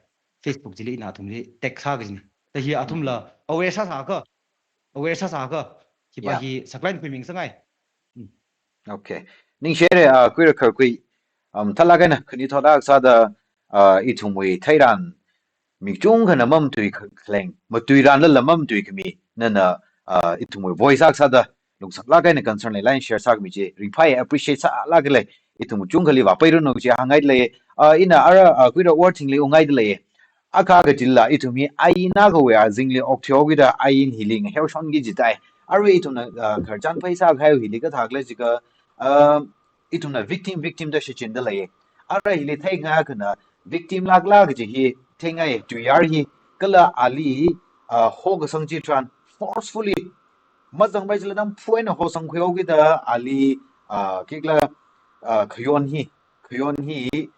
Facebook chili ina athumli text sā kajina. Da hi athumla aware sāsāakha, aware sāsāakha, hiva Yeah. hi saklāk eina khuimingasakngai. Hmm. Okay. Ningshire, uh, Kuirakharkui, um, thālāk eina khani thotda sāda, uh, ithumwui theiran mi kachungkhana mamatui kha-, khaleng, matuiranlala mamatui khami, nana, uh, ithumwui voice akha sāda, lungsaklāk eina concern leilāk eina share sākhami chi, ringphai appreciate sālāka lei, ithum kachungkhali vāpairanu chi hāngngaidalei, uh, ina ara, uh, Kuira Worthingli unghaidalei, akha kachila ithum hi ain akhawui azingli okthuihaokida ain hili ngaheoshonki jidai. Arui ithumna, uh, khararchan pheisā kahai hili kathākhala jiakha, uh, ithumna victim, victim da shichindalei. Ara hili theingai akhana victim lākla kaji hi theingai, tuiyar hi kala ali, uh, hokasang chitharan forcefully mazangpai chila namphu eina hosangkhuihaokida ali, uh, khikhala, uh, khayon hi, khayon hi,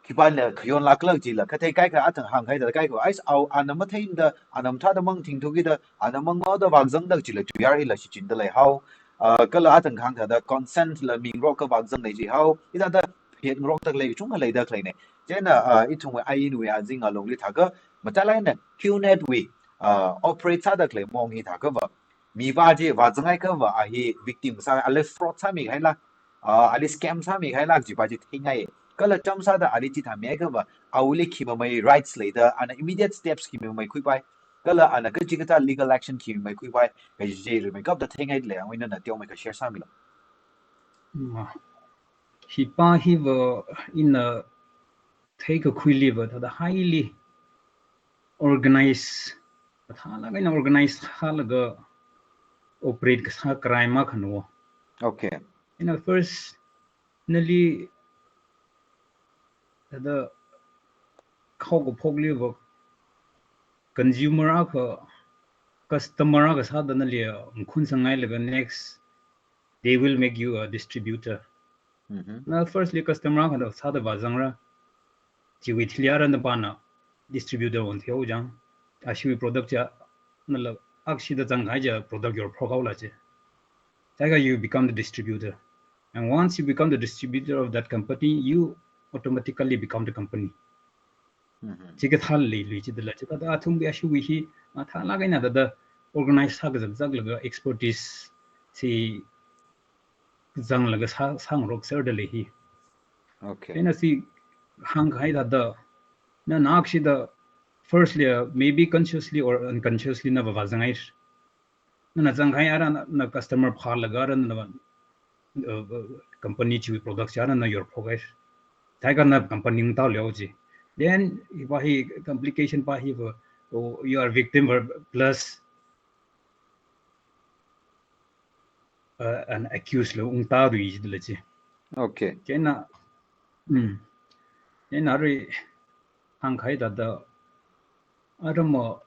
khipāna khayon lākla kajila, kathei kaikha athang hāngkahai thāda kaikha, ais au, ana matheida, ana mathāda mangthingthukida, ana mangaoda vāzangda kajila tuiyar hila shichindalei hao. Uh, kala athang hāngkahai thāda consent la mingarokka vāzanglei ji hao. Hithāda phet ngarokdalei kachungkha leidaleina. Chieina, uh, ithumwui ainwui azing alungli thākha, matailāk eina QNet wui, uh, operate sādalei mong hi thākhava, miva chi vāzanghaiakhava a hi victim sā, ali fraud sāmihaila, uh, ali scam sāmihaila jiva chi theingai. Kala chām sāda ali chithāmihaiakhava, awuili khi mamei rights leida, ana immediate steps khi mamei khuipai. Kala ana kachikathā legal action khi mamei khuipai, kaji chi rimeikapta theingaidalei, awui nana teomeikha share sāmilo. Ma. Hipa hiva ina theikakhuiliva thāda highly organize, mathālāk eina organize sālaga operate kasā crime akhana. Okay. Ina first nali thāda khaokaphokliva consumer akha, customer akha sāda nali, uh, makhun sanghailaga next, they will make you a distributor. Mm-hmm. Na firstly customer akha sāda vāzangra. Chiwui thili ara napana distributor onthuihaochang. Ashiwui product chi nala akshida zangkahai chiya product yorphokhaola chi. Thākha you become the distributor. And once you become the distributor of that company, you automatically become the company. Mm-hmm. Chikathā leilui chidala, chikathā athumwui ashiwui hi, mathālāk eina thāda organize sākazak zaklaga expertise chi zanglaga sā, sāngarokserdalei hi. Okay. Chieina chi hāngkahai thāda, na nakshida firstly, uh, maybe consciously or unconsciously nava vāzanghai. Nana zanghai ara na, na customer phālaga ara na, uh, uh, company chiwui product chi ara na yorphokhai. Thākha na company ungtāleo ji. Then, hiva hi complication pa hiva, oh, you are victim ver-, plus, uh, an accused la ungtādui jidala chi. Okay. Chieina, mm, chieina arui hāngkahai thāda, ara ma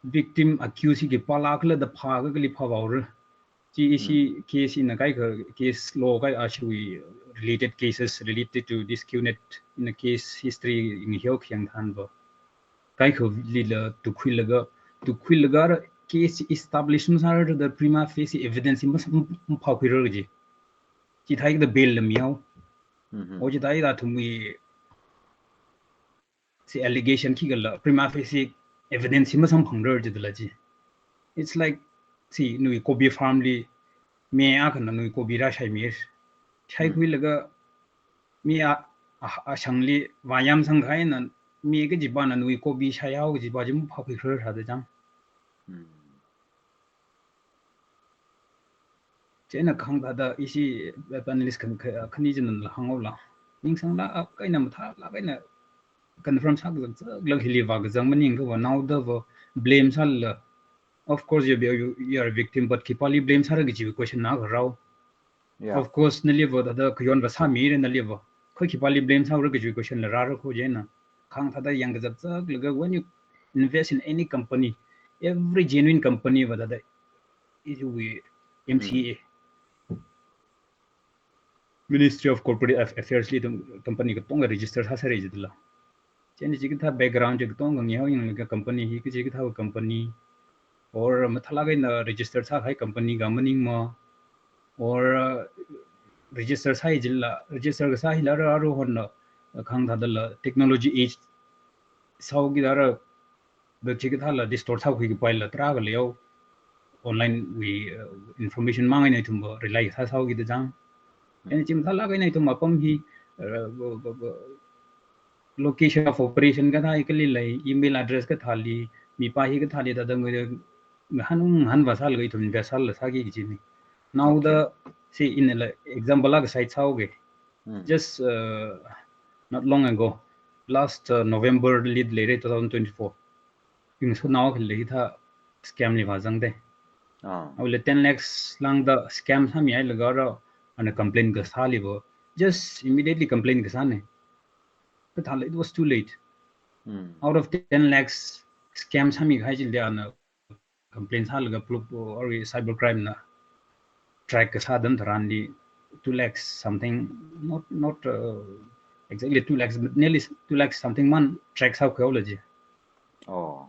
victim accused hi khipālākhala da phākha kali phāvaora. Chi ishi case ina kaikha case law kai ashiwui related cases related to this QNet ina case history ina hiao khayang thanva. Kaikhalila tukhuilaga, tukhuilaga ra case establish masāra da prima facie evidence mas-, m-, maphākhuira kaji. Chithākida bail la mihao. O chithākida athumwui si allegation khikhala prima facie evidence hi masamphangra jidala chi. It's like, si, nawui kobi farm li mi akhana nawui kobi rāshaimira. Shaikhuilaga mi a, a, ashangli vāyamsang kahaina mi kachipāna nawui kobi shaihao kajipa chi maphākhuikhara da chang. Chieina kahāng thāda ishi panelist khan, kha-, khani chieina hānghaola. Ningsanglāk eina mathālāk eina confirm sākazak zaklāk hili vākazang maningkhava naodava blame sālala. Of course, you, you, you are a victim, but khipāli blame sāra kaji question na kharao. Of course, naliva thāda khayonva sāmira naliva. Kha khipāli blame sāra kaji question la rāra kho chieina. Kahāng thāda yangkazak zaklaga, when you invest in any company, every genuine company va thāda, iwui M C A, Ministry of Corporate Aff-, Affairs li athum company katonga register sāsāra jidala. Chieina chikathā background chi katonga ngayao yanglaga company hi kachikathā company, or mathālāk eina register sākahai company ka maningma, or, uh, register sāi jilala, register kasā hila ara, ara honna, uh, kahāng thādala technology age sāhaokida ara, da chikathāla distort sākhui kapaila tarākha leihao, online wui, uh, information mang eina ithumva rely sā sāhaokida chang. Chieina chi mathālāk eina ithum apam hi, uh, bu, bu, bu, location of operation kathā hi kali lei, email address kathāli, mipā hi kathāli thāda ngui ngahān, ngahānva sālaga ithum invest sālala sāki kajina. Naoda, si, ina la example akha sāi sāhaoga. Just, uh, not long ago, last, uh, November li leira, two thousand twenty-four. Ingsonao akhali hithā scam li vāzangda. Awuila ten lakhs lāngda scam sāmihailaga ara ana complain kasāliva. Just immediately complain kasāna. Kathāla it was too late. Out of ten lakhs scam sāmikahai chili ana complain sālaga plu-, or cyber crime na track kasā atam tharanli two lakhs something, not, not, uh, exactly two lakhs, but nearly two lakhs something man track sākhuihaola ji. Thā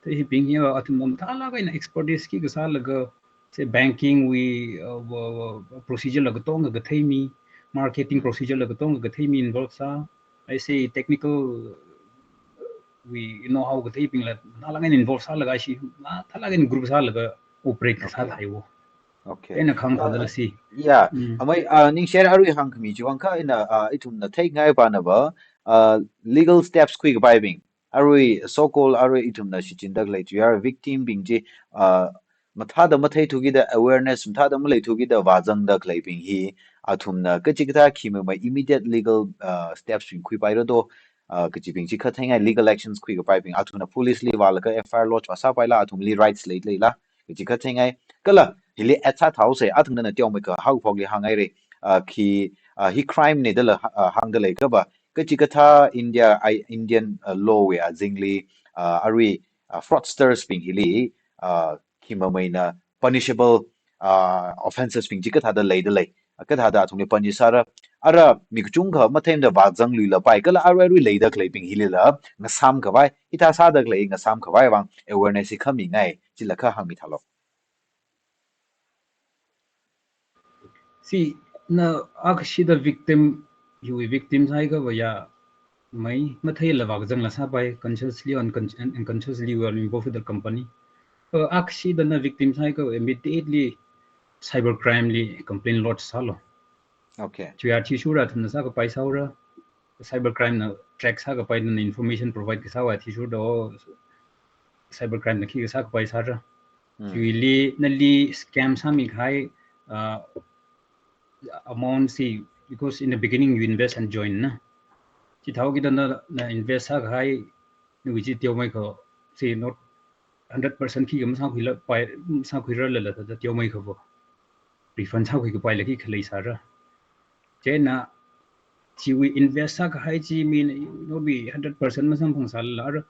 hibing hi athum mathālāk eina expertise khi kasālaga, say, banking wui, uh, wa, wa, procedure la katonga katheimi, marketing procedure la katonga katheimi involve sā, I say technical, uh, wui know-how katheibingla mathālāk eina involve sālaga ishi mathālāk eina group sālaga operate kasā thāi wo. Eina kahāng thādala si. Yeah. Amei, uh, ningshi arui hāngkhami chiwui vang kha ina, uh, ithumna theikhangaipana va, uh, legal steps khuikapaibing. Arui so-called arui ithumna shichinda khalei chiwui ara victim bing chi, uh, mathāda matheithukida awareness, mathāda maleithukida vāzangda khaleibing hi, athumna kachikathā khi mamai immediate legal, uh, steps bing khuipaira do, uh, kachibing chi kha theingai legal actions khuikapaibing, athumna police li vālaga F I R lodge vāsāpaila, athumli rights lei leila, kachi kha theingai. Kala, hili add sāthaosa, athumna teomeikha haophokli hānghaira, uh, khi, uh, hi crime na dala, uh, hāngda leikhava, kachikathā India, I, Indian, uh, law wui azingli, uh, arui, uh, fraudsters bing hili, uh, khi mamaina punishable, uh, offences bing chi kathāda leida lei. Kathāda athumli punish sāra. Ara mi kachungkha matheimada vāzangluilapai. Kala arui arui leida khaleibing hilila ngasāmkhavai, hithā sāda khalei ngasāmkhavai vang awareness hi khamingai. Chila kha hāngmithālu. Si, na akhashida victim, hiwui victim saikhava ya, mai, matheila vākazangla sāpai, consciously or uncon-, un-, unconsciously you are involved with the company. Uh, akhashida na victim saikhava immediately cybercrime li complaint lodge sālu. Chiwui athishurda athumna sākapai sāura, cybercrime na track sākapai, na information provide kasāwui athishurda o cybercrime na khi kasā kapai sāra. Chiwuili nali scam sāmikahai, uh, amount si, because in the beginning you invest and join na. Chithāhaokida na, na invest sākahai, nawui chi teomeikha, say not hundred percent khikha masākhuilapai, masākhuirarlala thāda teomeikhava refund sākhuikapaila khikha leisāra. Chieina chiwui invest sākahai chi mi, not be hundred percent masamphangsālala, ara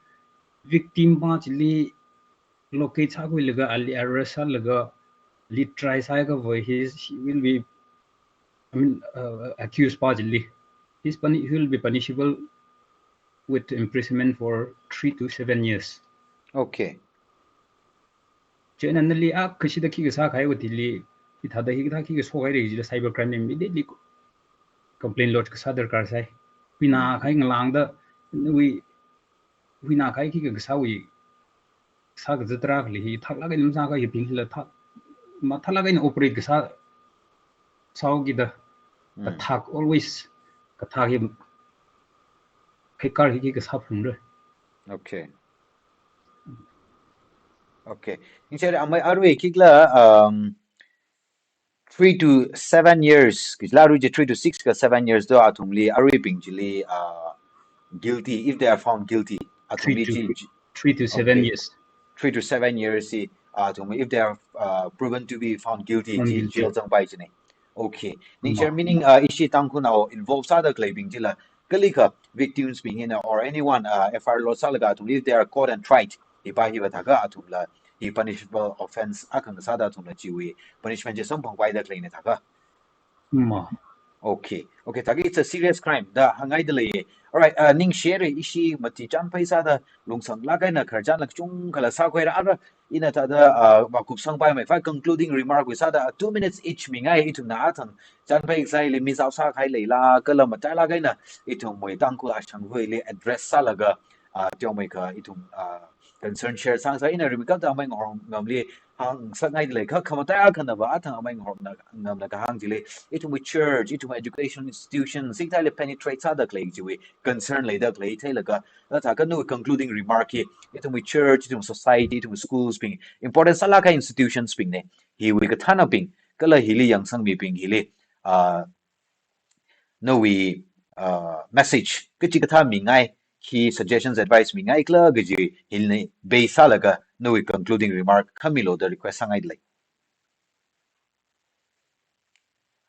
victim pa chili locate sākhuilaga, ali arrest sālaga, ali try sākhavai, he is, he will be, I mean, uh, accused pa chili. He's puni-, he will be punishable with imprisonment for three to seven years. Okay. Chieina nali a kashida khi kasā kahai va thili, hithāda hikathā khi kaso kahai lei jila cyber crime immediately complaint lodge kasā darkar sai. Huina khai ngalāngda, hui, huina khai khi kasāwui, sā kazatra kali hi, thaklāk eina masā kahai bing hila thak, mathālāk eina operate kasā, sāo kida, Mm. kathak always, kathak hi, kaikar hi khi kasā phungra. Okay. Okay. Ningshire amei arui khikhala, um, three to seven years. Kajila arui chi three to six ka seven years do athumli aruibing chili, uh, guilty, if they are found guilty. Athumli Three to, chi, three to seven okay. years. Three to seven years si, uh, athum, if they are, uh, proven to be found guilty, Found chi guilty. jail zangpai chine. Okay. Ningshire Ma. Meaning, uh, ishi Tangkhulnao involve sāda khaleibing chila, kalikha victims bing hina or anyone, uh, F I R lodge sālaga athum, if they are caught and tried, hipa hiva thākha athumla, hi punishable offense akha ngasāda athumla chiwui punishment chi samphangpaida khaleina thākha. Ma. Okay. Okay, thākha it's a serious crime da hāngngaida leiye. Alright, uh, ningshire ishi mati chānphai sāda lungsang lāk eina khararchan lāk chungkhala sākhuira ara ina thāda, uh, vākupsangpaimei fai concluding remark wui sāda two minutes each mingai ithumna athang chānphai sāli mizao sākahai leila kala matailāk eina ithumwui Tangkhul ashanghuili address sālaga, uh, teomeikha ithum, uh, concern share sāngasā ina rimikapta amei Ngahorongamli hāngsakngaida lei kha, khamataiya khanava athang amei Ngahoronga-, ngamna kahāng chili, ithumwui church, ithumwui education institution, singthaili penetrate sāda khalei chiwui concern leida khalei theilaga, thākha nawui concluding remark hi, ithumwui church, ithumwui society, ithumwui schools bing, important sālāk kahai institutions bing ne, hiwui kathānabing, kala hili yangsangmibing hili, uh, nawui, uh, message, kachikathā mingai, khi suggestions, advice mingaikhala kaji hili base sālaga nawui concluding remark khamilu da request sāngaida lei.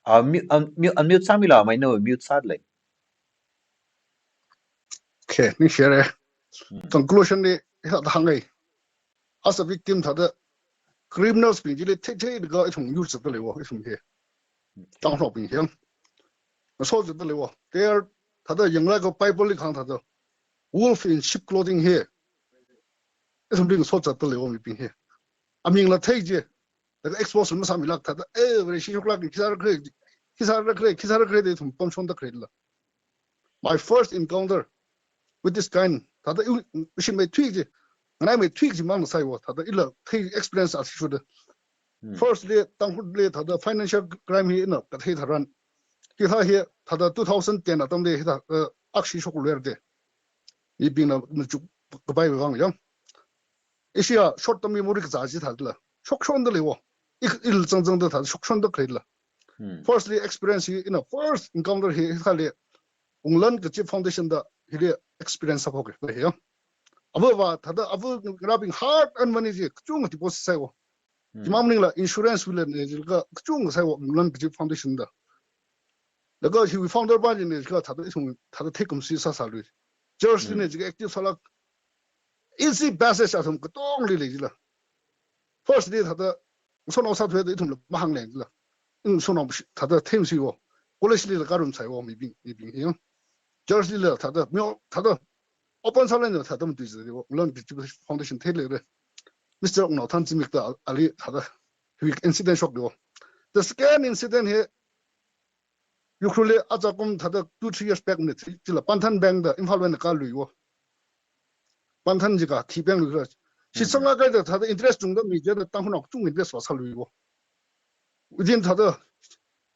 Uh, mu-, un-, mu-, unmute sāmilu amei, nawui mute sāda lei. Okay, ningshire. Hmm. Conclusion li hithāda hāngngai. As a victim thāda criminals bing chili theitheilaga ithum yur zatda leiwo, ithum hi. Tangkhulnaobing hi. Ngaso zatda leiwo. They are thāda yanglakha Bible li kahāng thāda wolf in sheep clothing hi. Ithumli ngaso zatda leiwo mibing hi. Amingla thei chi. Laga expose masāmilāk thāda, eh, Vareshi shoklāk khi sāra khalei, khi sāra khalei, khi sāra khalei da ithum pamshonda khaleila. My first encounter with this kind, thāda ishi meithui chi, nganai meithui chi mang sāiwo, thāda ila thei experience athishurda. Hmm. Firstly, Tangkhulli thāda financial crime hi ina kathei tharan. Hithā hi thāda two thousand ten atamli hithā, uh, akshi shokluirde. Mibingna machuk kapai vang yang. Ishiya short term memory kazā chi thādala. Shokshonda leiwo. Ik il zangzangda thāda shokshonda khaleila. Hmm. Firstly, experience hi ina first encounter hi hithāli. Wunglan Kachip Foundation da hili experience sāphok hi ya. Ava va thāda ava ngarābing hard earned money chi kachungkha deposit sāiwo. Hmm. Chimang maningla insurance wui lei ne jilakha kachungkha sāiwo Wunglan Kachip Foundation da. Laga hiwui founder pa chine jilakha thāda ithum thāda theikumsi sāsālui. Church li Hmm. ne jilakha active sālāk. Easy passage athum katongli lei jila. First li thāda ngasonao sāthuida ithumla mahāngleng jila. Ngasonao thāda themsiwo. College lila karum sāiwo mibing, mibing hi. Church lila thāda myo thāda open sāleng thāda matuizawo. Wunglan Kachip Foundation theilere. Mister Wungnao Thanzimik da ali thāda hiwui incident shokliwo. The second incident hi Ukhrulli achakum thāda two, three years back ne thi, chila Bandhan Bank da Imphal wui eina kaluiwo. Bandhan jikha khi bank luira. Shi Mhm. sanglaga da thāda interest chungda mi jida Tangkhulnao kachung invest vāsāluiwo. Within thāda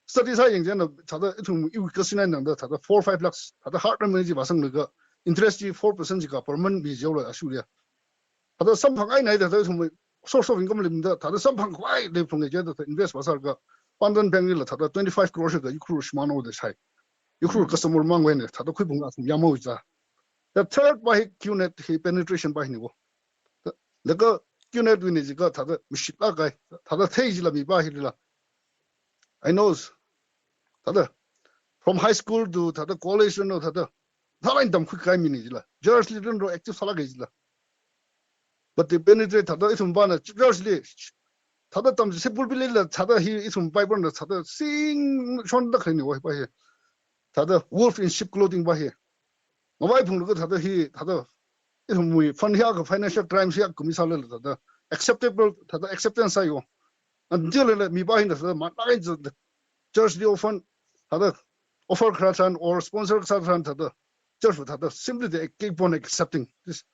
study sāyang jina thāda ithum iwui kasān eina da thāda four, five lakhs thāda hard earned money chi vāsanglaga interest chi four percent jikha per month mi jihaola ashurya. Thāda samphang eina da thāda ithum source of income lim da thāda samphang khavai lei phung jida thāda invest vāsālaga Bandhan Bank lila thāda twenty-five crore shikha Ukhrul shimānhaoda shai. Ukhrul Mm. customer mangwui eina thāda khuiphung athum yamhaowa. The third pa hi Q net hi penetration pa hiniwo. Laga Q net wui ne jikha thāda mishitlāk kahai, thāda thei jila mi pa hilila. I know, thāda from high school to thāda college no thāda, thāda line tamkhui kahai mi ne jila. Church li rin ro active sālāk kahai jila. But they penetrate thāda ithum pāna church li, thāda tamchithei pulpit lila thāda hi ithum Bible na thāda singshonda khalei niwo hipa hi. Thāda wolf in sheep clothing pa hi. Ngavai phunglaga thāda hi, thāda ithumwui fund hi akha financial crimes hi akha kami sālala thāda acceptable, thāda acceptance sāyo. Until la mipa hina thāda manāngai thāda church li often thāda offer kharā tharan or sponsor sā tharan thāda church thāda simply they keep on accepting. This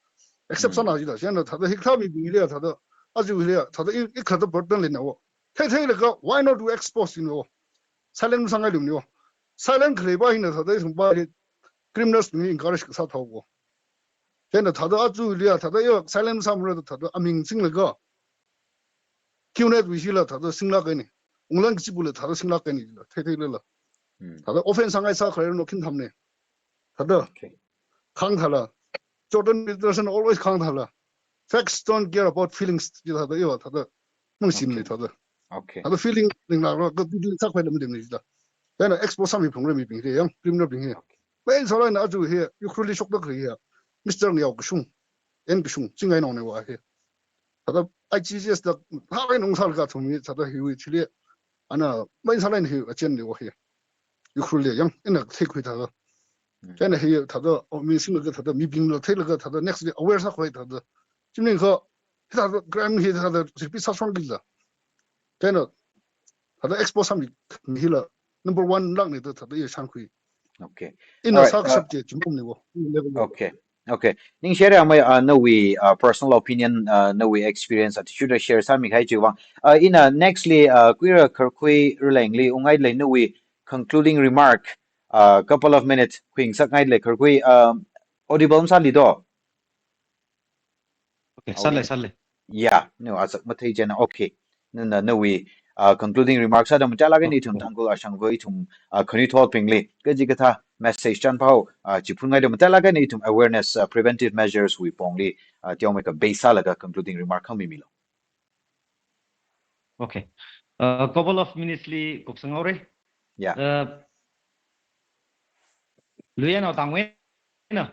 accept sāna jida. Chieina thāda hikathā mibingli thāda, aja hili thāda i, i khalatta burden leinawo. Theitheilaga, why not we expose ino? Silent sāngai lumniwo. Silent khaleipa hina thāda ithumpa hi criminals bing encourage kasā thaowo. Chieina thāda aja hili thāda i silent sāmara thāda aming singlaga, Q net wui hila thāda singlāk kahaini. Unglan kachibula thāda singlāk kahaini jila. Theitheilala. Thāda offense sāngai sākharei no khin thamne. Thāda khāng thāla. Jordan Peterson always khāng thāla. Facts don't care about feelings ji thāda iwa thāda. Nung simni thāda. Thāda feeling ning la ro ka feeling sākhavai lam dimni jila. Chieina expose sāmi phungra mibing hi yang criminal bing hi. Main sālaina aja hi Ukhrul li shokda khalei hi. Mister Ngyao Kashung, N Kashung, Chingai nao ne wa hi. Thāda I G G S da thālai nung sālaga thummi thāda hiwui chili ana main sālaina hi achen niwo hi. Ukhrul li yang ina theikhui thāda. Chieina hi thāda, oh, mi singlaga thāda, mibingla theilaga thāda, next li aware sākhavai thāda. Chimningkha, hi thāda crime hi thāda repeat sāshon kila. Chieina thāda expose sāmi mi hila number one lākni da thāda i shānkhui. Okay. Ina sākashap chi chimbomniwo. Level lo. Okay. Okay. Ningshire amei, uh, nawui, uh, personal opinion, uh, nawui experience attitude share sāmi kahai chiwui vang. Uh, ina next li, uh, Kuira Kharkhui Ruleng li ungngai lei nawui concluding remark, uh, couple of minutes khuingasakngai lei Kharkhui, um, audible masāli do? Okay, sālei, sālei. Yeah, no, asak mathei chieina, okay. Nana, nawui, uh, concluding remarks sāda machālāk eina ithum Tangkhul ashangva ithum, uh, khanuithotbingli kachikathā message chānphao, uh, chiphunngaida machālāk eina ithum awareness, uh, preventive measures wui pongli, uh, teomeikha base sālaga concluding remark khang mimilo. Okay. Uh, couple of minutes li kupsang haore. Yeah. Uh, Luyanao tangwui na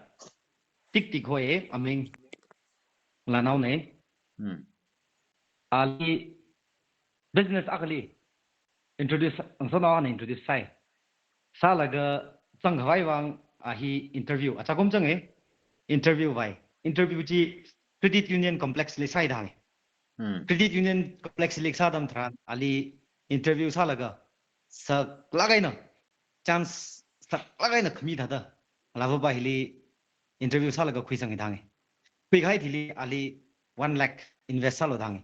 tiktik hoi aming lanao ne. Hmm. Ali business akhali introduce, angsonao ana introduce sāi. Sālaga zangkhavai vang a hi interview, achakum zanga, interview vai. Interview chi Credit Union Complex li sāi da hānga. Hmm. Credit Union Complex li kasā atam tharan ali interview sālaga saklāk eina, chance saklāk eina khami thāda, alava pa hili interview sālaga khuisang da hānga. Khuikahai thili ali one lakh invest sālu da hānga.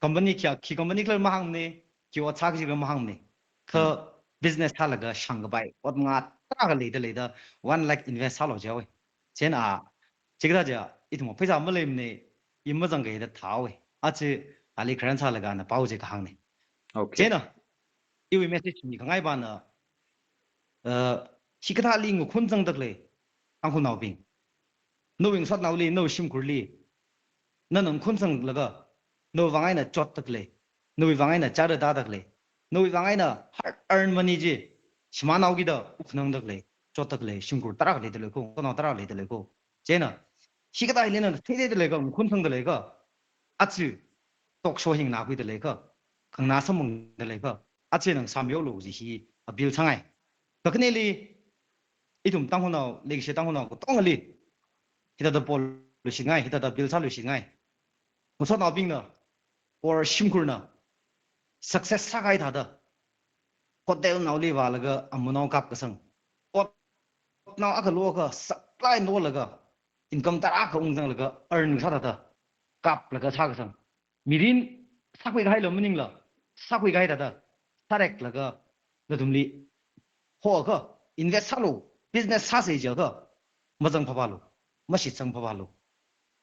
Company kya, khi company khala mahāngmana, khi ot sā kaji khala mahāngmana. Kha business sālaga shāngkapai, ot mangā tarākha leida leida one lakh invest sālu jihaowa. Chieina, chikathā chiya, ithum pheisā maleimana, i mazangkahai da thāhaowa. Aja ali kharan sālaga ana pao chi kahāngna. Okay. Chieina, iwui message mikhangai pana, uh, hikathāli ngakhun zangda khalei Tangkhulnaobing, nawui ngasotnaoli, nawui shimkhurli, nana ngakhun zanglaga, nawui vang eina chotda khalei, nawui vang eina chara tāda khalei, nawui vang eina hard earned money chi shimānhaokida wukkhanangda khalei, chotda khalei shimkhur tarākha leida leiko, ngasotnao tarākha leida leiko. Chieina, hikathā hili nana theitheida leikha, ngakhun zangda leikha, aja talk show hi nganākhuida leikha, khanganā samphangda leikha, aja ngasāmihaolu kaji hi appeal sāngai. Kakhaneli, ithum Tangkhulnao, leikashi Tangkhulnao katongali hithāda poluishitngai, hithāda appeal sāluishitngai. Ngasotnaobingna or shimkhurna success sākahai thāda hotel naoli vālaga amunao kapkasang, otnao akha lo akha saklāk eina lolaga, income tarākha ungzanglaga earn kasā thāda kaplaga sākasang. Mirin sākhuikahaila maningla, sākhuikahai thāda sāreklaga nathumli hoakha, invest sālu, business sāsa jiakha, mazang phāphālu, mashitsang phāphālu.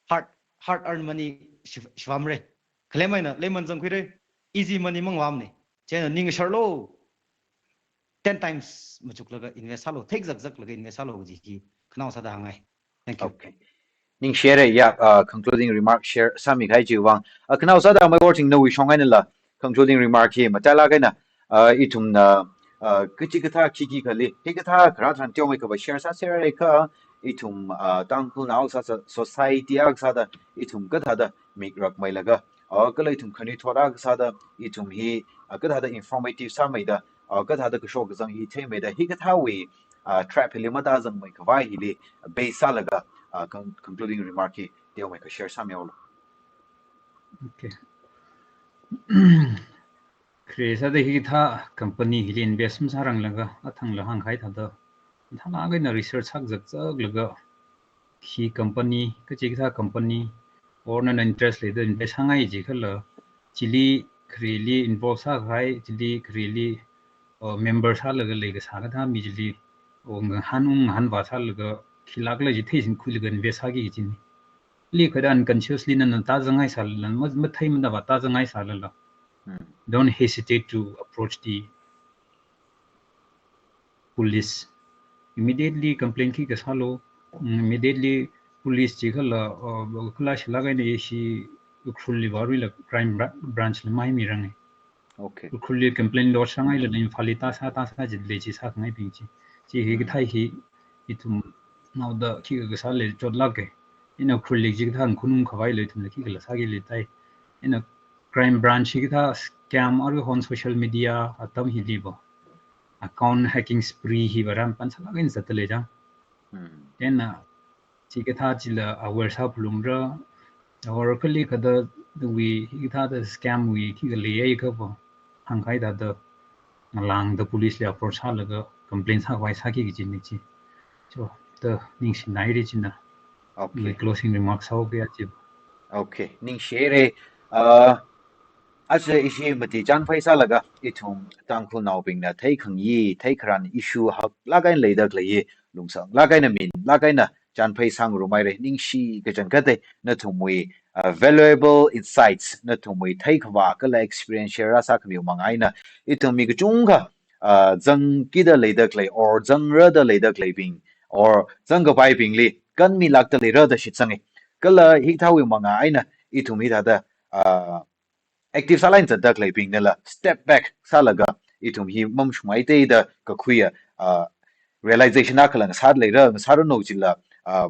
Hard, hard earned money shi-, shivāmara. Khalem eina leiman zangkhuira, easy money mavāmana. Chieina ningsharlu, ten times machuklaga invest sālu, theikazakzaklaga invest sālu kaji hi khanao sāda hāngngai. Thank you. Okay. Ningshire, ya, uh, concluding remark share sāmikahai chiwui vang. Uh, khanao sāda amei Worthing nawui shong einala concluding remark hi machālāk eina, uh, ithumna, uh, kachikathā khikhi khali, hikathā kharā tharan teomeikha va share sāserhaikha, ithum, ah, Tangkhulnao sāsā society akha sāda ithum kathāda mikrakmeilaga, ah, kala ithum khanuithot akha sāda ithum hi, ah, kathāda informative sāmeida, ah, kathāda kashok kazang hi theimeida, hikathāwui, ah, trap hili matāzangmei khavai hili base sālaga, ah, con-, concluding remark hi teomeikha share sāmihaolu. Okay. Khare sāda hikathā company hili invest masāranglaga, athangla hāngkahai thāda, mathālāk eina research sākazakzaklaga, khi company, kachikathā company, or nana interest leida invest sāngai jikhala, chili khareli involve sākahai, chili khareli, uh, member sālaga leikasā kathā mi chili, or ngahān ung ngahānva sālaga, khilākla chi theisin khuilaga invest sāki kajina. Li khadan consciously nana tāzangngai sālala, ma-, matheimanava tāzangngai sālala, Hmm. don't hesitate to approach the police. Immediately complaint khi kasālu, mm, immediately police jikhala, uh, kala shilāk eina ishi Ukhrulli vāruila crime bra-, branch la mahaimirange. Okay. Ukhrulli complaint lodge sāngailala Imphalli tāsā, tāsā jilei chi sākhangaibing chi. Chi hi Hmm. kathā hi, ithumnaoda khikha kasāla chotlāke. Ina Ukhrulli jikathā khanung khavaila ithumla khikhala sāki leitai. Ina crime branch hikathā scam aruihon social media atam hiliva account hacking spree hiva rampan sālāk eina zatdalei chang. Hmm. Then, uh, chikathā chila aware sāphalungra, or kali kathāda wui, hikathāda scam wui, khikha leiya khava, hāngkahai thāda, ngalāngda police li approach sālaga, complaint sākhavai sāki kajina chi. So, da ningshinaira china. Okay. Wui closing remarks sāhaoki achi. Okay, ningshihaira. Uh, aja ishi mati chānphai sālaga, ithum Tangkhulnaobingna theikhangayi, theikharan issue haklāk eina leida khalei, lungsanglāk eina minlāk eina chānphai sāngarumhaira. Ningshi kachangkhatta, nathumwui, uh, valuable insights, nathumwui theikhavā kala experience share sākhamiwui manga eina, ithum mi kachungkha, uh, zangkida leida khalei, or zangrada leida khaleibing, or zangkapaibingli kanmilākda leira da shitsange. Kala hikathāwui manga eina, ithum hithāda, uh, active sālāk eina zatda khaleibingnala step back sālaga, ithum hi mamashunghaite da kakhuiya, uh, realization akhala ngasāda leira, ngasāranu chila, uh,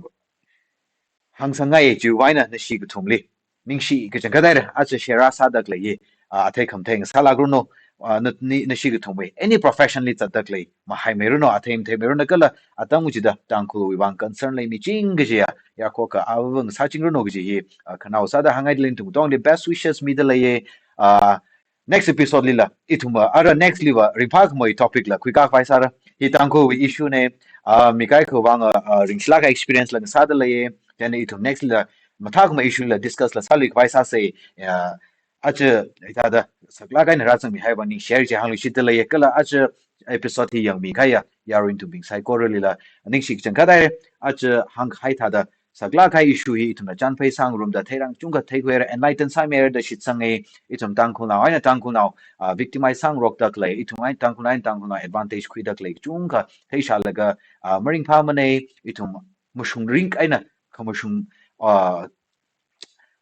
hāngsangngai chiwui vang eina nashi kathumli ningshi kachangkhatta, aja share sāda khalei, uh, athei khamathei ngasālākranu, uh, na, ni, nashi kathumwui, any profession li zatda khalei, mahaimeiranu, athei matheimeiranu kala atam chida Tangkhulwui vang concern leimiching kajiya, yarkhokkha avāva ngasāchingranu kaji hi, uh, khanao sāda hāngngaida lei. Nathum katongli best wishes mida leiya, uh, next episode lila, ithum, uh, ara next liva, ringphākhamei topic la khuikakhavai sāra. Hi Tangkhulwui issue na, uh, mi kaikha vang, uh, uh, ringshilāk experience la ngasāda leiya, then ithum next lila, mathākhamei issue la discuss la sāluikhavai sāsa, uh, aja, hithāda, saklāk eina rāzangmihaiwui vang ningshihaira chi hāngluishitda leiya, kala aja episode hi yangmikahaiya, yarui ithum bing saikoralila, ningshi kachangkhatta, aja hāngkahai thāda, saklāk kahai issue hi ithumna chānphai sāngarumda theirang kachungkha theikhuira, enlighten sāmihaira da shitsange. Ithum Tangkhulnao eina Tangkhulnao, ah, victimize sāngarokda khalei, ithum eina Tangkhulnao eina Tangkhulnao advantage khuida khalei kachungkha theishālaga, ah, maringphāmana, ithum mashung ring eina khamashung, ah,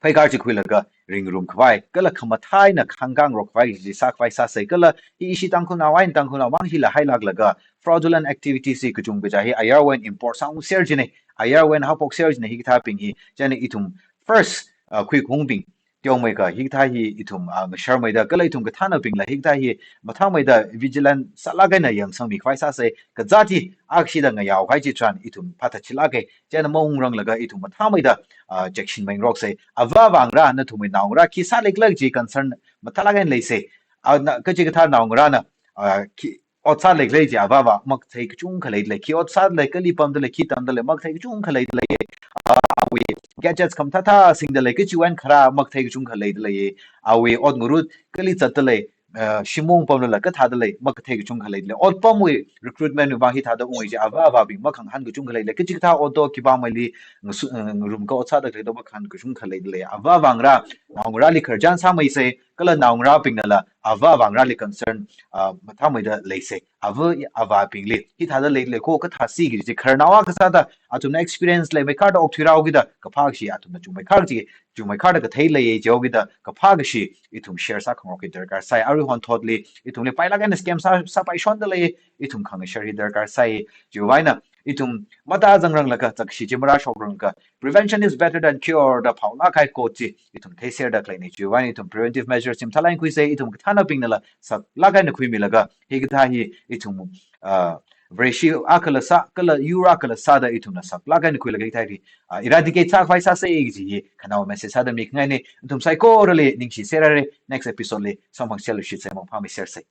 pheikar chi khuilaga ringrumkhavai, kala khamathā eina khangkāngarok khavai chi sākhavai sāsa, kala hi ishi Tangkhulnao eina Tangkhulnao vang hila hailāklaga fraudulent activities hi kachungkha chi hi ayarwui eina import sāungser jina, ayarwui eina haophokser jina hikathābing hi. Chieina ithum first, uh, khuikhangangbing teomeikha hikathā hi ithum, uh, ngasharmeida, kala ithum kathānabingla hikathā hi mathāmeida vigilant sālāk eina yangsangmikhavai sāsa, kazāt hi akshida ngayaokahai chitharan ithum phāthatchilāka. Chieina maungranglaga ithum mathāmeida, ah, cheksinmeingaroksa. Avā avāngarā, nathumwui naongarā khi sāleikhala kaji concern mathālāk eina leisa. Ah, na, kachikathā naongarāna, ah, khi ot sāleikhala kaji avā avā makathei kachungkha leidalei. Khi ot sādalei, kali pamdalei, khi tamdalei, makathei kachungkha leidalei. Ah, awui gadgets khamathāthā singdalei, kachiwui eina kharā makathei kachungkha leidalei. Awui ot ngarut kali zatdalei, uh, shimung pamlala kathāda lei, makathei kachungkha leidalei. Otpamwui recruitment wui vang hithāda ungwui chi avā avābing makhangahān kachungkha leidalei. Kachikathā otdo khipāmeili ngasu-, uh, ngarumkha ot sāda khalei do makhangahān kachungkha leidalei. Avā avāngarā, naongarāli khararchan sāmeisa, kala naongarābingnala avā avāngarāli concern, uh, mathāmeida leisa. Avā avābingli hithāda leidalei kho kathā siki chi khararnao akha sāda athumna experience leimeikharda okthuirāhaokida kaphā kashi athumna chungmeikharda chi, chungmeikharda kathei leiya jihaokida kaphā kashi ithum share sākhangarok hi darkar sai. Aruihon thotli ithumli pailāk eina scam sā, sāpaishondalei, ithum khangashar hi darkar sai. Chiwui vang eina ithum matazangranglaga zakshi chi marāshokranglaga, "Prevention is better than cure" da phāolāk kahai quote chi ithum theiserda khaleina. Chiwui vang ithum preventive measures chi mathālāk eina khuisa, ithum kathānabingna la saklāk eina khuimilaga, hikathā hi ithum, ah, Vareshi akhala sā, kala yur akhala sāda ithumna saklāk eina khuilaga hikathā hi, ah, eradicate sākhavai sāsa kaji hi khanaowa message sāda mikhangaina. Ithum saikorali ningshiserra. Next episode li samphangserluishitsa, mangphāmeisersa.